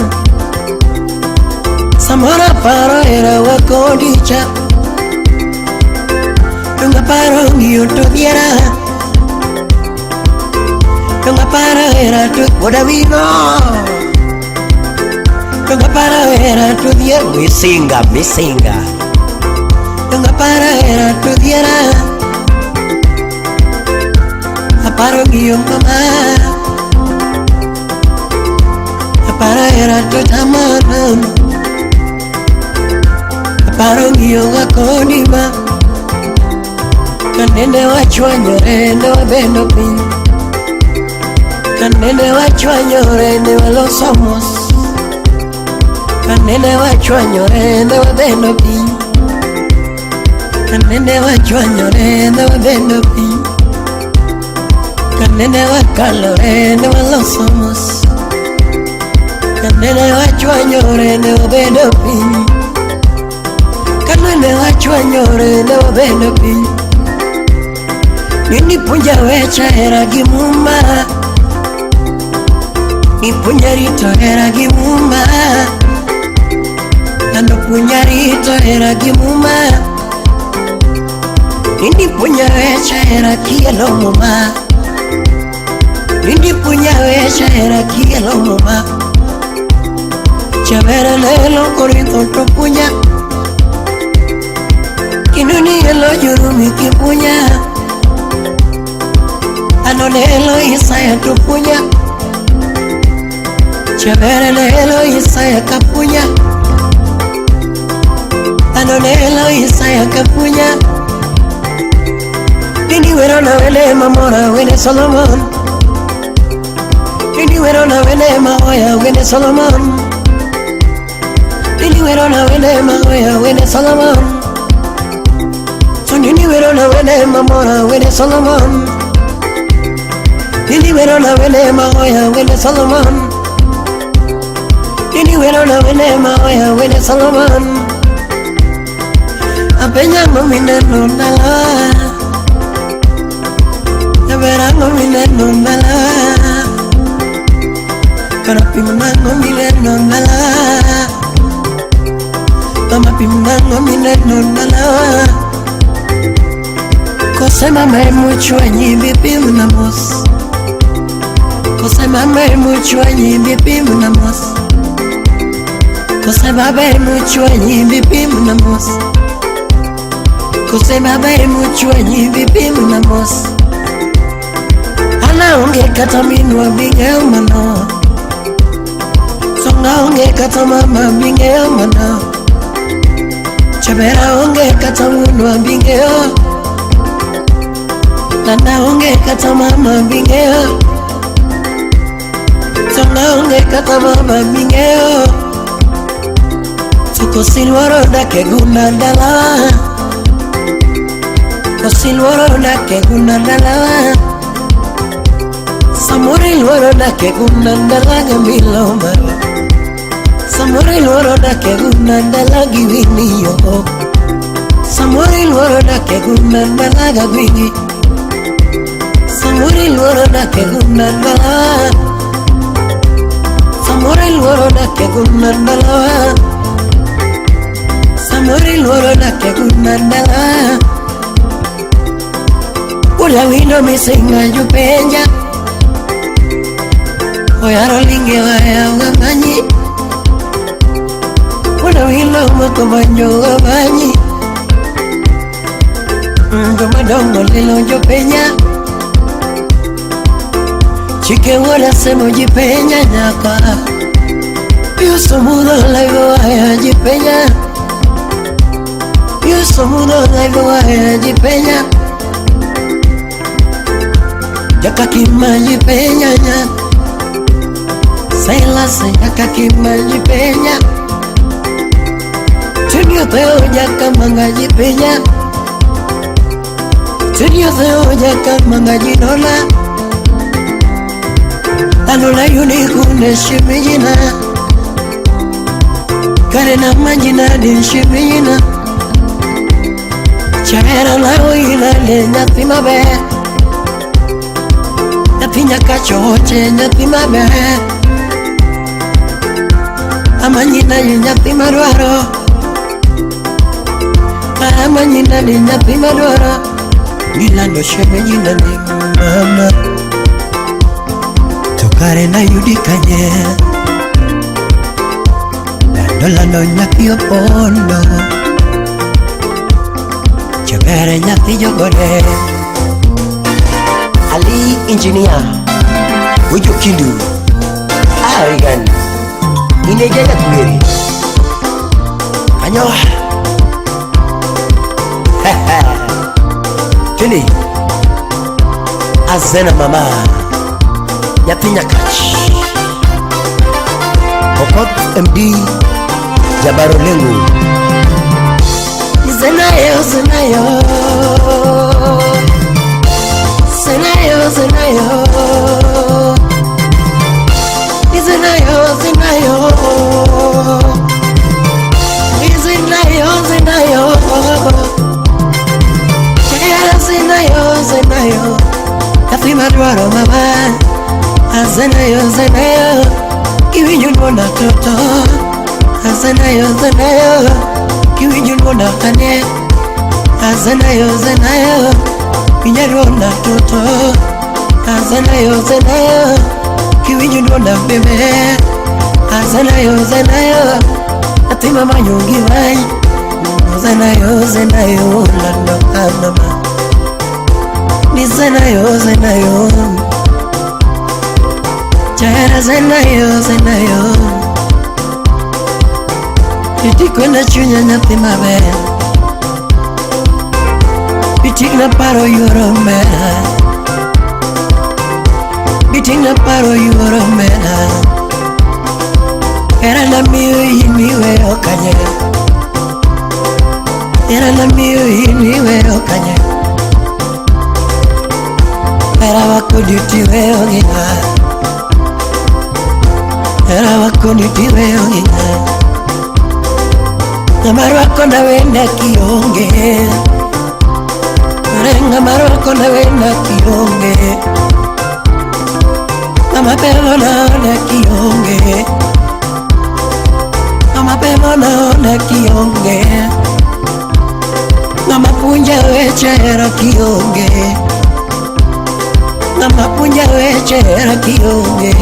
Samora aparo era wakoni cha Dong aparo ng'iyo to dhiera Dong aparo era to Buda Wino, Dong aparo era to dhiera Misinga, Misinga, Dong aparo era to dhiera Aparo ng'iyo mama Aparo era to tamana Aparo ng'iyo gakoni ma Kanene wachwanyore ne wabendo piny Kanene wachwanyore ne waloso mos Kanene wachwanyore ne wabendo piny Kanene wachwanyore ne wabendo piny Kanene wakalore ne waloso mos Kanene wachwanyore ne wabedo piny Kanene wachwanyore ne wabedo piny Ninipuonja weche hera gi muma Nipuonja rito hera gi muma Nano puonja rito hera gi muma Nindi punya weche hera kielo muma. Nindi punya weche hera kielo muma. Chabera lelo korintho to punya. Kinuni elo jurumi kipunya. Ano lelo Isaya to punya. Chabera lelo Isaya kapunya. Ano lelo Isaya kapunya. Nini werona wele mamora wele Solomon. Nini werona wele maoya wele Solomon. Nini werona wele maoya wele Solomon. So nini werona wele mamora wele Solomon. Nini werona wele maoya wele Solomon. Nini werona wele maoya wele Solomon. Apenya ngomine nundala. Yaberango mine nundala. Karapimnango mine nundala. Mama pimnango mine nundala. Kosema muchwanyi bipimna mos. Kosema muchwanyi bipimna mos. Kosema muchwanyi bipimna mos. Kosema muchwanyi bipimna mos. Ana onge kata minwa binge mano. Songa onge kata mama binge mano. Chabera onge kata munwa binge. Nana onge kata mama binge. Songa onge kata mama binge. Tuko silwaro dake guna dala. Kosilwaro dake guna dala. Samori luoro dake guna dala gamilo maro. Samori luoro dake guna dala giwini yo. Samori luoro dake guna dala gawini. Samori luoro dake guna dala. Samori luoro dake guna dala. Samori luoro dake guna dala. Ula wino misinga jupenja. Oyaro linge waya ugamanyi. Ula wino makomanyo ugamanyi. Jomadongo lilo jopenya. Chike wala semo jipenya nyaka. Yuso mudo laigo waya jipenya. Yuso mudo laigo waya jipenya. Jakakima jipenya nya. Sailase jakakima jipenya. Tunyo teo jakamanga jipenya. Tunyo teo jakamanga jinola. Tanola yunikune shimijina. Karena majina din shimijina. Chabera la oina le nyathi maber. Nyathi nyaka choche nyathi maber. Amanyina ni nyathi madwaro. Amanyina ni nyathi madwaro. Milando shemejina ni mama. Tokare na yudi kanye. Lando lando nyathi opondo. Chabere nyathi jogore. Ali engineer Ujo Kindu Arigan Inejaga kuweri Kanyo. Tini Azena mama Nyathi Nyakach Okot MD Jabaro Lengu. Zenayo zenayo. Zenayo zenayo. Zenayo zenayo. Zenayo zenayo. Zenayo zenayo. Nyathi madwaro mama. Zenayo zenayo. Kiwinjo luonda toto. Zenayo zenayo. Kiwinjo luonda kane. Azenayo zenayo Inyaruona toto Azenayo zenayo Kiwinjo duonda bebe Azenayo zenayo Nyathi mama nyongi wany Zenayo zenayo lando amama Ni zenayo zenayo Chahera zenayo zenayo Itikona chunya nyathi maber Bitingna paro yuoro mera Bitingna paro yuoro mera Era na miyo in iweyo kanye Era na miyo in iweyo kanye Era wakodi tiweyo gi ng'a Era wakodi tiweyo gi ng'a Ng'ama rwako na wenda kionge Ng'ama rwako na wenda kionge Ng'ama pemo naona kionge Ng'ama pemo naona kionge Ng'ama puonja weche hera kionge Ng'ama puonja weche hera kionge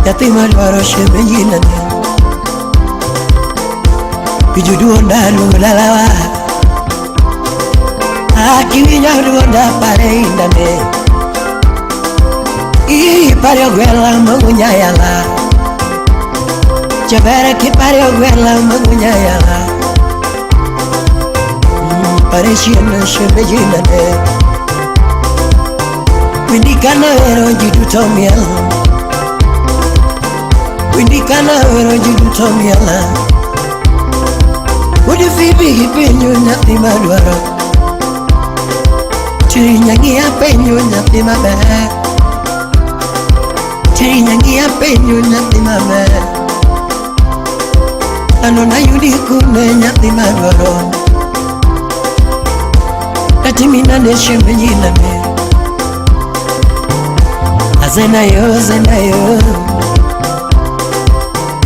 Nyathi madwaro shemeji nane Winjo duonda luong dalawa Akiwinjo duonda pare indane Ipare ogwela magunya yala Chabere kipare ogwela magunya yala Pare chien shemeji nane Winji kana wero ji duto miel Winji kana wero ji duto miel Wuod Fibi gi penjo nyathi madwaro Tiri nyangi apenjo nyathi maber Tiri nyangi apenjo nyathi maber Ano nayudi kune nyathi madwaro Katimi nade shemeji nade Azenayo zenayo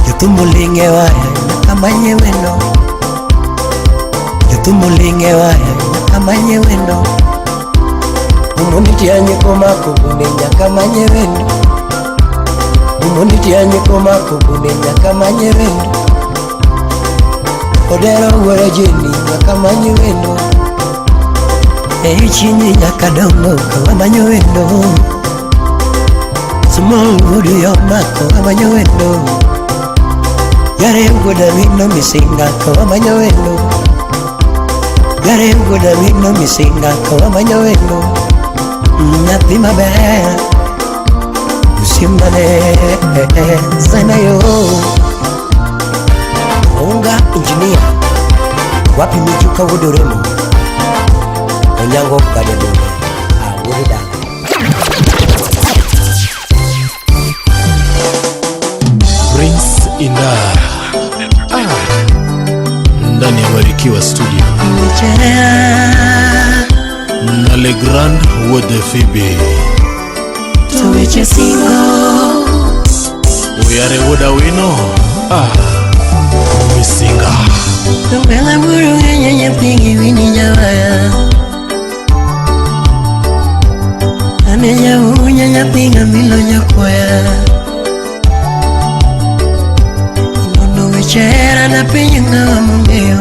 Jothum oling' e waya nyaka manye wendo Jothum oling' e waya nyaka manye wendo Omondi tianye komako bune nyaka manye wendo Omondi tianye komako bune nyaka manye wendo Odero wuora jeni nyaka manye wendo Ei chinyi nyaka dongo ka wamanyo wendo Small wuodu yo mako wamanyo wendo Yare wuoda wino misinga ka wamanyo wendo Yare wuoda wino misinga ka wamanyo wendo Nyathi maber Usimane Zenayo Onga engineer Wapi mijuka wuodoremo Onyango gade bende Ah, wuod dala Prince Indah ndani ya Barikiwa Studio na Le Grand Wuod Fibi To weche singo Uyare Wuod Awino Misinga Ogwela buru ng'eny nyathi gi winyi jawaya Ane jaunya nyathi ng'amilo nyakwaya Nono weche hera na penjo ng'awa mong'eyo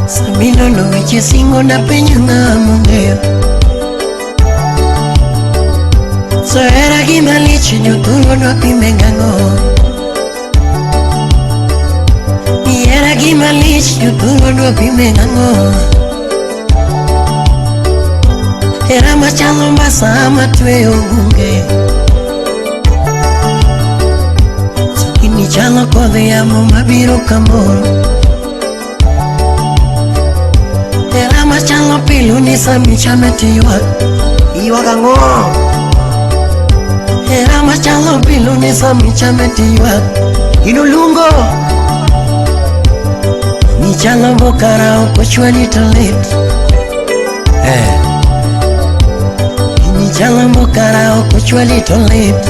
Sami nono weche singo na penjo ng'awa mong'eyo So hera gima lich jothurwa dwa pime gang'o Hera gima lich jothurwa dwa pime gang'o Hera machalo mbasa matweyo bunge Sokini chalo kodh yamo mabiro kamoro Hera machalo pilu ni samichame tiywak Iywak ang'o? Hera machalo pilu ni samichame tiywak Inolungo Nichalo bokara ok ochwali to lit Nichalo bokara ok ochwali to lit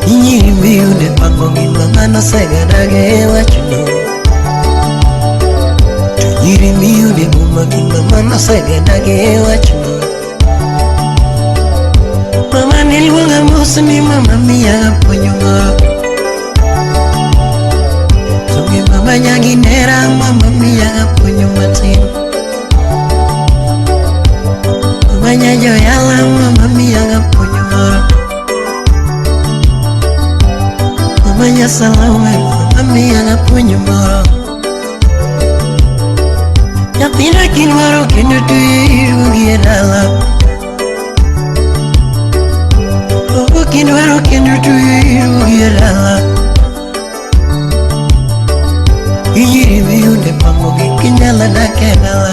Inyiri mbiu ne pango pango gi mama nosegadage wachno. To nyiri miyude boma gi mama nosegadage wachno. Mama niluonga mos ni mama miya puonjo moro. To gi mama nyagi nera mama miya puonjo matin. Mama nyajo yala mama miya puonjo moro. Mama nyasalawe mama miya puonjo moro. Nyathina kidwaro kendo to iduogi e dala. Oh, kidwaro kendo to iduogi e dala. Inyiri miyude pango gi kinyalo dak e dala.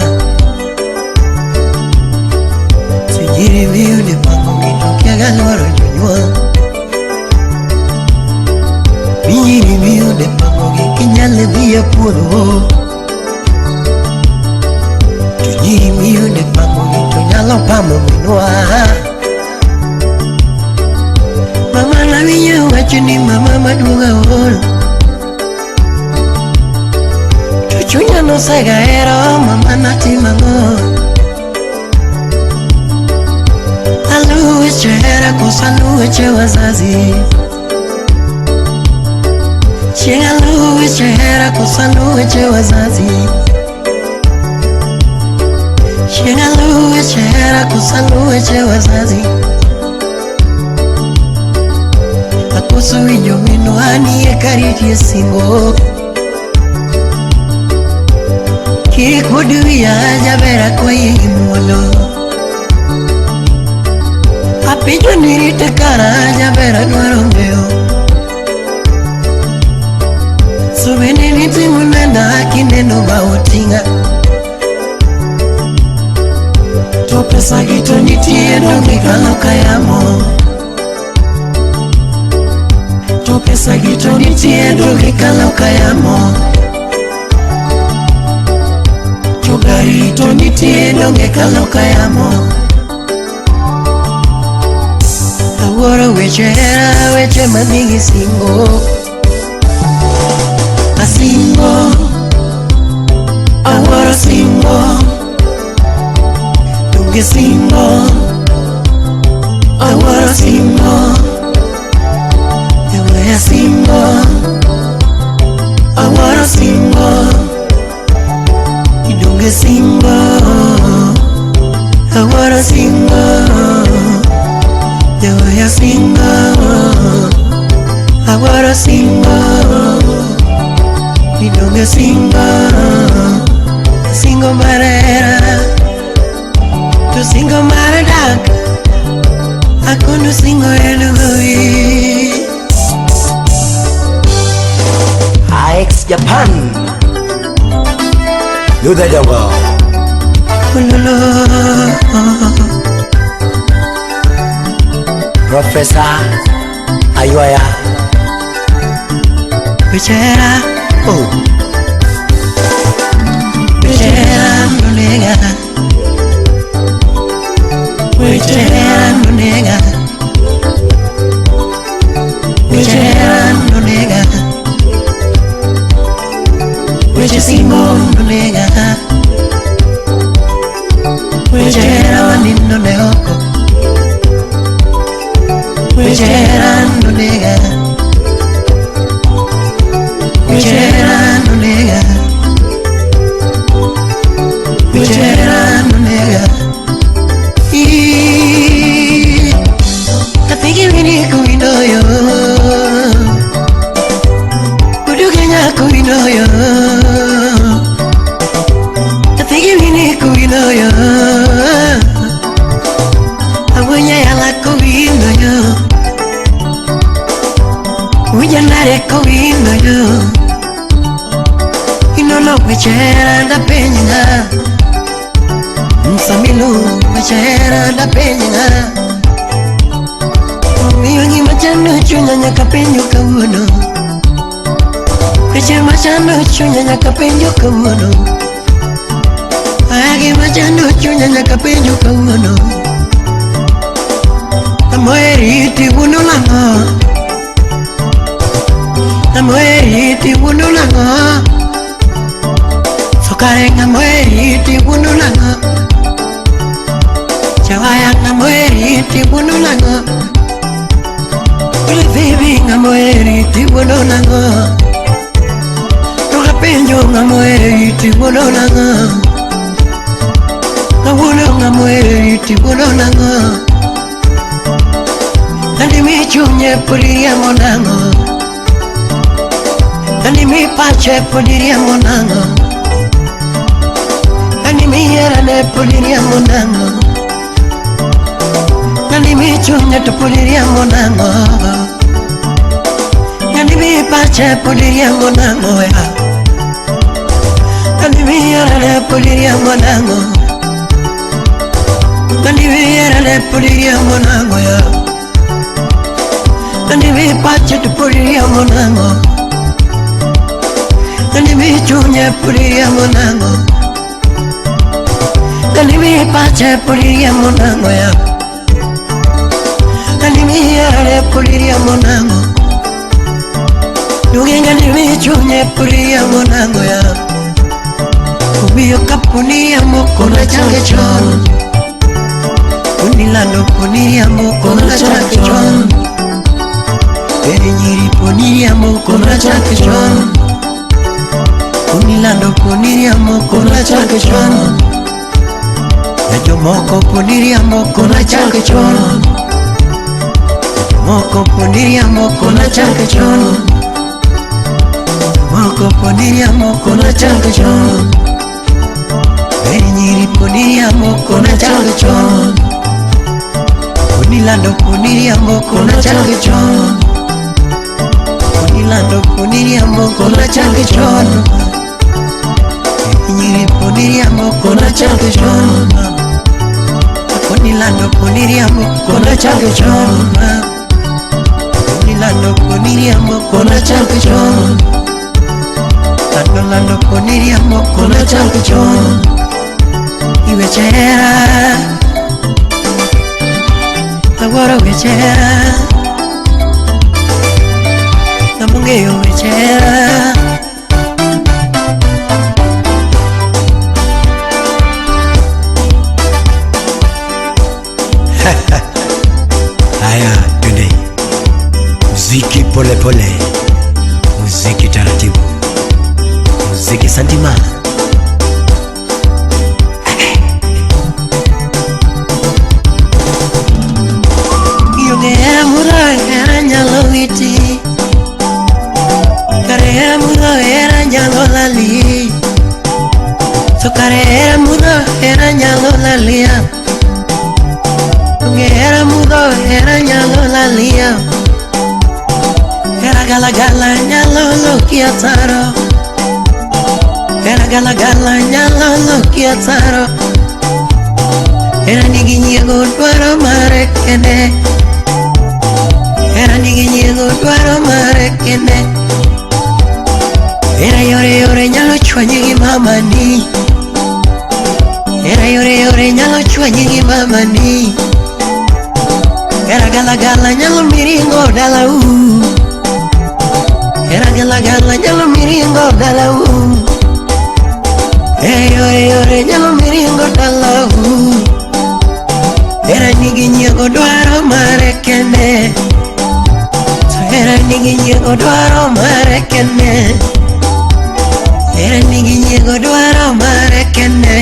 To nyiri miyude pango gi to kia ga dwaro jonyuol. Nyiri miyude pango gi kinyalo dhi e puodho. To nyiri miyude pango gi to nyalo pamo minwa. Mama nawinjo wacho ni mama maduong' aol. To chunya nosega hero mama natimo ang'o? Aluwo weche hera koso aluwo weche wazazi? Chieng' aluwo weche hera koso aluwo weche wazazi? Chieng' aluwo weche hera koso aluwo weche wazazi? Akoso winjo minwa nie karitie singo. Kik kuod wiya jaber akwayi gi muolo. Apenjo ni rite kara jaber adwaro ng'eyo. So bende nitimo nenda kineno ba oting'a. To pesa gi to nitie donge kalo ka yamo. To pesa gi to nitie donge kalo ka yamo. To gari to nitie donge kalo ka yamo. Awuoro weche hera weche manigi singo. Asingo, awuoro singo. Donge singo, awuoro singo. Ewe singo, awuoro singo. Donge singo, awuoro singo. Ewe singo, awuoro singo. Donge singo, singo mar hera. To singo mar dak, akono singo en gowi. AX Japan Luther Dongo. Ulolo. Professor Ayuaya. Weche hera, Oh, weche hera nonega. Weche hera nonega. Weche hera nonega. Weche singo nonega. Weche hera wanindo ne oko. Weche hera nonega. Weche hera nonega. Weche hera nonega. Ii, Apigi wini kuinoyo. Uduge nyako inoyo. Apigi wini kuinoyo. Awunya yala kuinoyo. Ujanare kuinoyo. Inono weche hera ndapenjna. Msamilu weche hera ndapenjna. Omiyo gima chando chunya nyaka penjo kawuono. Weche machando chunya nyaka penjo kawuono. Aya gima chando chunya nyaka penjo kawuono. Amoeri tiguno lang'o. tiwuondo nang'o? To kare ng'ama oheri tiwuondo nang'o? Jawaya ng'ama oheri tiwuondo nang'o? Bibi ng'ama oheri tiwuondo nang'o? To kapenjo ng'ama oheri tiwuondo nang'o? Kawuono ng'ama oheri tiwuondo nang'o? Nandi mi chunye pod iriembo nang'o? Nandi mi pache pod iriembo nang'o? Nandi mi herane pod iriembo nang'o? Nandi mi chunye to pod iriembo nang'o? Nandi mi pache pod iriembo nang'o ya? Nandi mi herane pod iriembo nang'o? Nandi mi herane pod iriembo nang'o ya? Nandi mi pache to pod iriembo nang'o? Nandi mi chunye pod iriembo nang'o? Nandi mi pache pod iriembo nang'o ya? Nandi mi herane pod iriembo nang'o? Duge nandi mi chunye pod iriembo nang'o ya? Omiyo kapo ni riambo kona chake chon, Onilando poni riambo kona chake chon, Eri nyiri poni riambo kona chake chon, Onilando poni riambo kona chake chon, Na jomoko poni riambo kona chake chon, Jomoko poni riambo kona chake chon, Jomoko poni riambo kona chake chon, Eri nyiri poni riambo kona chake chon, Onilando poni riambo kona chake chon, Onilando poni riambo kona chake chon, Eri nyiri poni riambo kona chake chon, Onilando poni riambo kona chake chon, Onilando poni riambo kona chake chon, Lando lando poni riambo kona chake chon, Iwe chera, awuoro weche hera, ng'ama ong'eyo weche hera. Haya, twende muziki pole pole, muziki taratibu, muziki santima. Ionge hera mudho hera nyalo witi, kare hera mudho hera nyalo lali, to kare hera mudho hera nyalo lalia. Onge hera mudho hera nyalo lalia, hera gala gala nyalo loki ataro, hera gala gala nyalo loki ataro, hera nigi nyiego dwaro mare kende, hera nigi nyiego dwaro mare kende, hera yore yore nyalo chwanyi gi mamani, hera yore yore nyalo chwanyi gi mamani, hera gala gala nyalo miringo dalau, hera gala gala nyalo miringo dalau, hera yore yore nyalo miringo dalau, hera nigi nyiego dwaro mare kende, to hera nigi nyiego dwaro mare kende, hera nigi nyiego dwaro mare kende,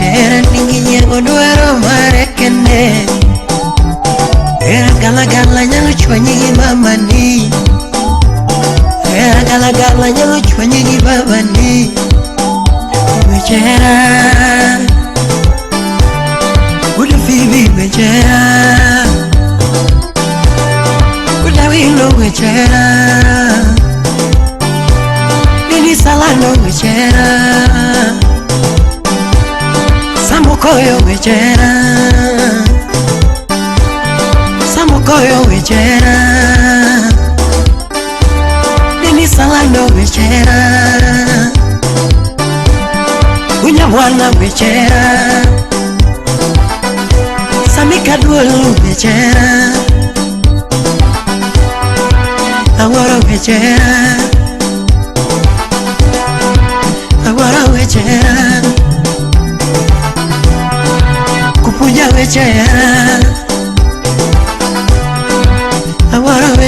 hera nigi nyiego dwaro mare kende, hera gala gala nyalo chwanyi gi mamani, hera gala gala nyalo chwanyi gi babani, weche hera, Wuod Phoebe weche hera, Wuod Awilo weche hera, Nini Salano weche hera, Samukoyo weche hera, Samukoyo weche hera, Nini Salano weche hera, Unyamwana weche hera, Samika duol weche hera, Awuoro weche hera.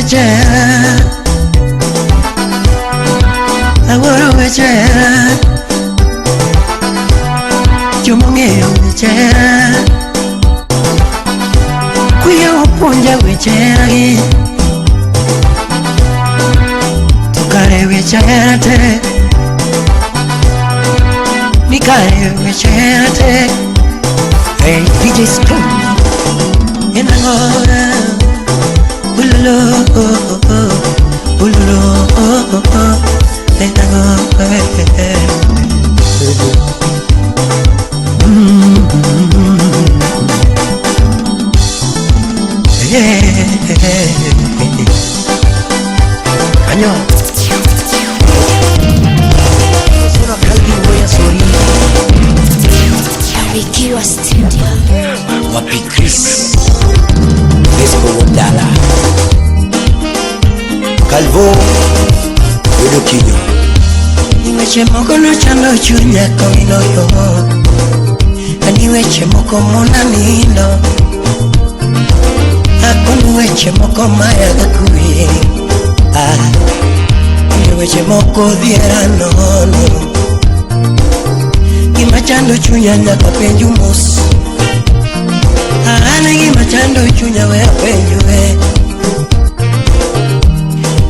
weche hera, awuoro weche hera, jomong'eyo weche hera, kwiyo opuonja weche hera gi, to kare weche hera te, ni kare weche hera te. Hey DJ Screw, enangora. Ululu, oh, oh, ululu, oh, oh, oh, enango, eh, eh, eh. Eh, eh, eh, eh. Kanyo. Sura kalbi moya sori. Barikiwa Studio. Wapi Chris Vesco Wondala Calvo Wedokinyo. Ni weche moko nochando chunya kongino yo, Ani weche moko mona nindo, Akon weche moko mayaga kwe. Ah, ni weche moko dhiera nono. Gima chando chunya nyaka penju mos. An gima chando chunya we apenju we.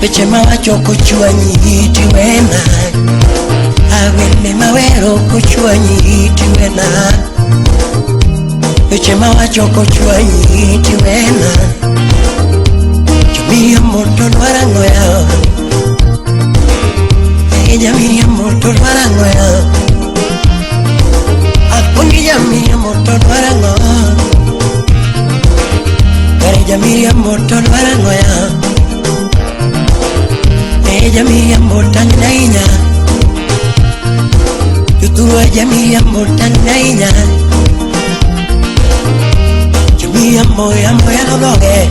Weche mawacho kochwanyi tiwena, Awende mawero kochwanyi tiwena. Weche mawacho kochwanyi tiwena, Jomiriambo to dwaro ang'o yawa? Eh, jamiriambo to dwaro ang'o yawa? Akundi jamiriambo to dwaro ang'o? Kare jamiriambo to dwaro ang'o yawa? Eh, jamiriambo tang' ahinya. Jothurwa jamiriambo tang' ahinya. Jamiriambo yamo yalo dhoge.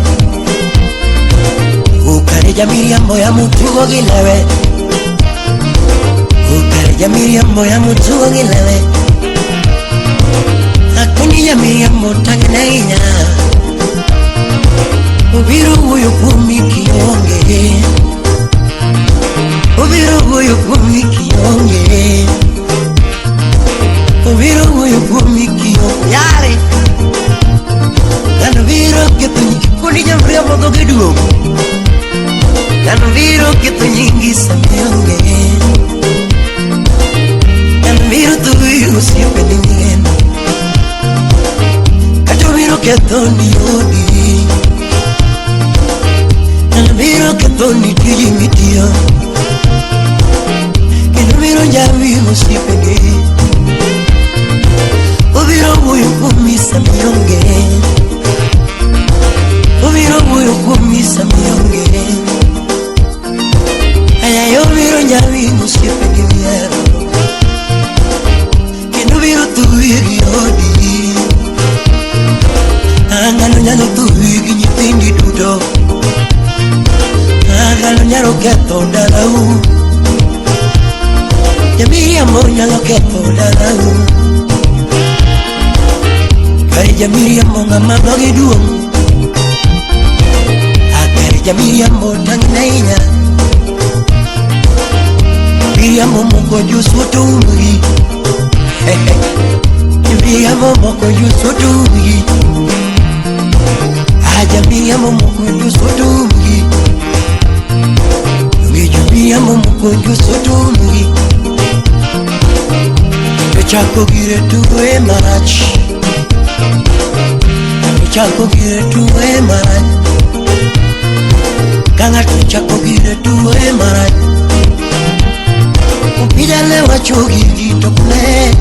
Ukare jamiriambo yamo tugo gi lewe. Ukare jamiriambo yamo tugo gi lewe. Akundi jamiriambo tang' ahinya. Obiro wuoyo kuomi kionge. Obiro wuoyo kuomi kionge. Obiro wuoyo kuomi kionge. Yare. Dhano biro ketho nyingi kundi jamriambo dhoge duong'. Dhano biro ketho nyingi sama ionge. Dhano biro thuyi osiepeni migeno. Kata obiro kethoni odi. Dhano biro kethoni tiji mitiyo. Kendo biro njawi osiepeni. Obiro wuoyo kuomi sama ionge. Obiro wuoyo kuomi sama ionge. Ayaya obiro njawi osiepeni mihero. Kendo biro thuyi gi odi. Ng'ano nyalo thuyi gi nyithindi duto. Ng'ano nyalo ketho dalau. Jamiriambo nyalo ketho dalau. Kare jamiriambo ng'ama dhoge duong'. Kare jamiriambo tang' ahinya. Miriambo moko josuoto umgi. Miriambo moko josuoto umgi. Jamiriambo moko josuoto umgi. Miriambo moko josuoto umgi. To chako gire tuwe marach. To chako gire tuwe marach. Ka ng'ato chako gire tuwe marach. Upijale wacho gigi to kune.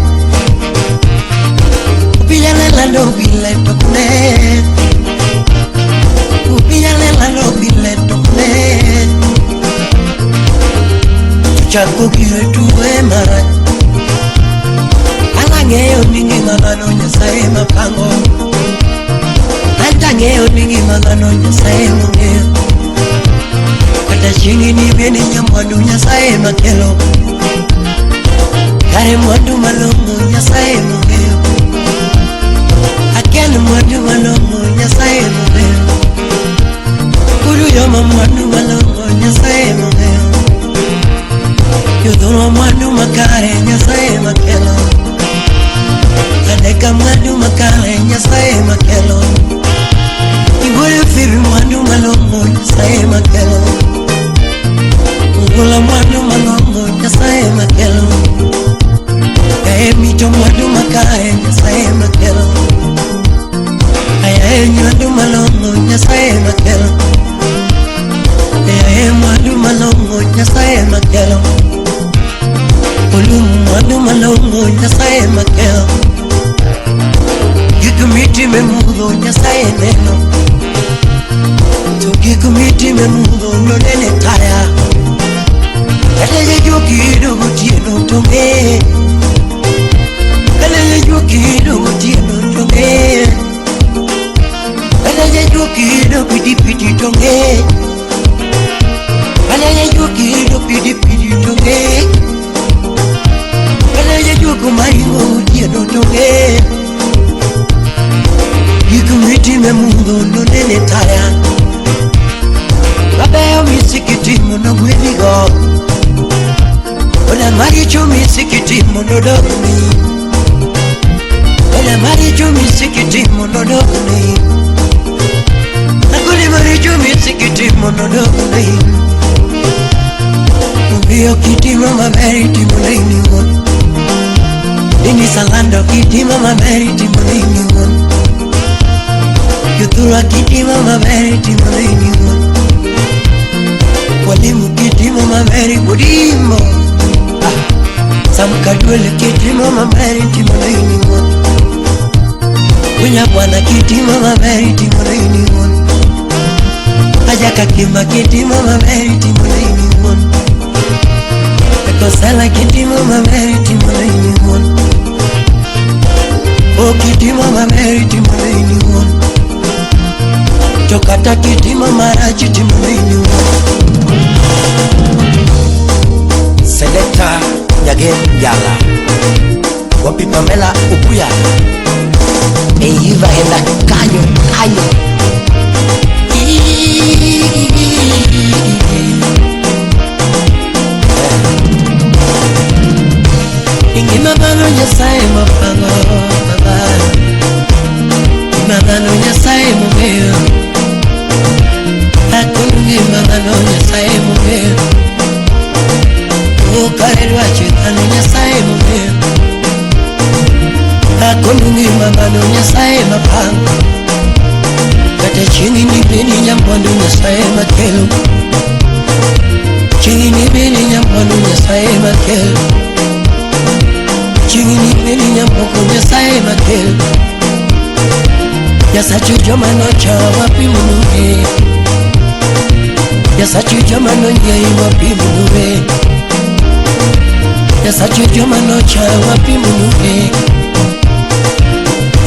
Upijale lando bile to kune. Upijale lando bile to kune. To chako gire tuwe marach. Ang'eyo ni ngima dhano Nyasaye mapango. Anta ang'eyo ni ngima dhano Nyasaye mong'eyo. Kata chieng' ni bende nyamwandu Nyasaye makelo. Kare mwandu malong'o Nyasaye mong'eyo. Akia ni mwandu malong'o Nyasaye mong'eyo. Kudu joma Jothurwa mwandu malong'o Nyasaye mong'eyo. Jothurwa mwandu makare Nyasaye makelo. Adeka mwandu makare Nyasaye makelo. Iwuoyo Fibi mwandu malong'o Nyasaye makelo. Ugula mwandu malong'o Nyasaye makelo. Yaye mito mwandu makare Nyasaye makelo. Ayaye mwandu malong'o Nyasaye makelo. Yaye mwandu malong'o Nyasaye makelo. Olum mwandu malong'o Nyasaye makelo. Gik mitime mudho Nyasaye neno. To gik mitime mudho nonene taya. Kata jajuogi yudo gotieno to ng'e. Kata jajuogi yudo gotieno to ng'e. Kata jajuogi yudo pidipidi to ng'e. Kata jajuogi yudo pidipidi to ng'e. Kata jajuogo maringo gotieno to ng'e. Gik mitime mudho nonene taya. Mabeyo misikitimo nogwedhigo. Ola maricho misikitimo nodogni. Ola maricho misikitimo nodogni. Agole maricho misikitimo nodogni. Omiyo kitimo maber itimo ne in iwuon. Dini Salando kitimo maber itimo ne in iwuon. Jothurwa kitimo maber itimo ne in iwuon. Walimu kitimo maber ibodimo. Sam Kadwele kitimo maber itimo ne in iwuon. Winya bwana kitimo maber itimo ne in iwuon. Ajaka Kima kitimo maber itimo ne in iwuon. Ekosela kitimo maber itimo ne in iwuon. O kitimo maber itimo ne in iwuon. To kata kitimo marach itimo ne in iwuon. Selector Nyagem Yala Wapi Pamela Ubuya Eiva henda kanyo kanyo. Ingima dhano Nyasaye mopango baba. Ngima dhano Nyasaye mong'eyo. Akono ngima dhano Nyasaye mong'eyo. O kare dwache dhano Nyasaye mong'eyo. Akono ngima dhano Nyasaye mapango. Kata chieng' ni beni nyamwandu Nyasaye makelo. Chieng' ni beni nyamwandu Nyasaye makelo. Chieng' ni beni nyamoko Nyasaye makelo. Nyasachu joma nocha wapimonuge. Nyasachu joma nonyieyi wapimonuge. Nyasachu joma nocha wapimonuge.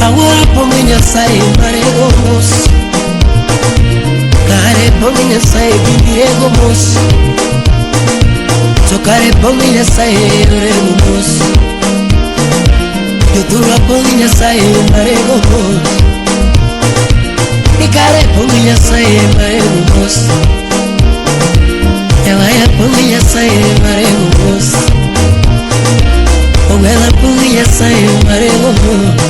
Awuoro pong'e Nyasaye marego mos. Kare pong'e Nyasaye bindirego mos. To kare pong'e Nyasaye orego mos. Jothurwa pong'e Nyasaye marego mos. Ikare pong'e Nyasaye marego mos. Ewaya pong'e Nyasaye marego mos. Ogwedha pong'e Nyasaye marego mos.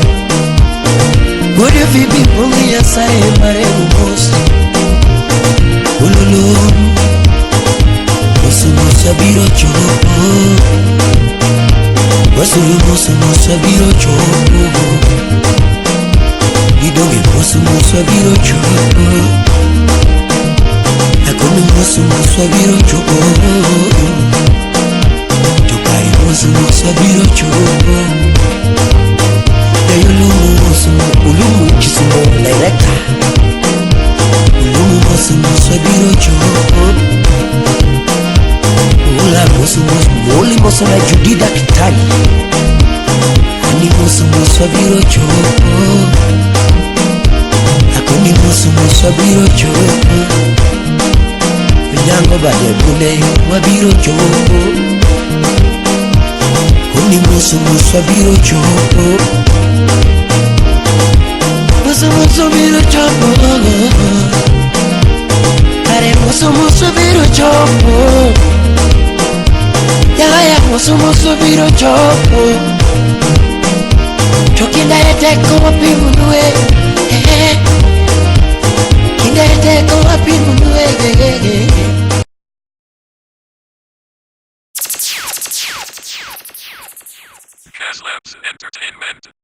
Wuod Fibi pong'e Nyasaye marego mos. Ululu mos mos abiro chopo. Wasuru mos mos abiro chopo. Gidonge mos mos abiro chopo. Akono mos mos abiro chopo. To kare mos mos abiro chopo. Yayulumu mos ulumu Kisumo director. Ulumu mos mos abiro chopo. Ula mos mos moli mos na Judy Daktari. Ani mos mos abiro chopo. Akoni mos mos abiro chopo. Onyango bade bune wabiro chopo. Oni mos mos abiro chopo. Mos mos abiro chopo. Kare mos Musu biro chopo. Yaya musu biro chopo. To kinda teko wapimnue. Kinda teko wapimnue. Caslabs Entertainment.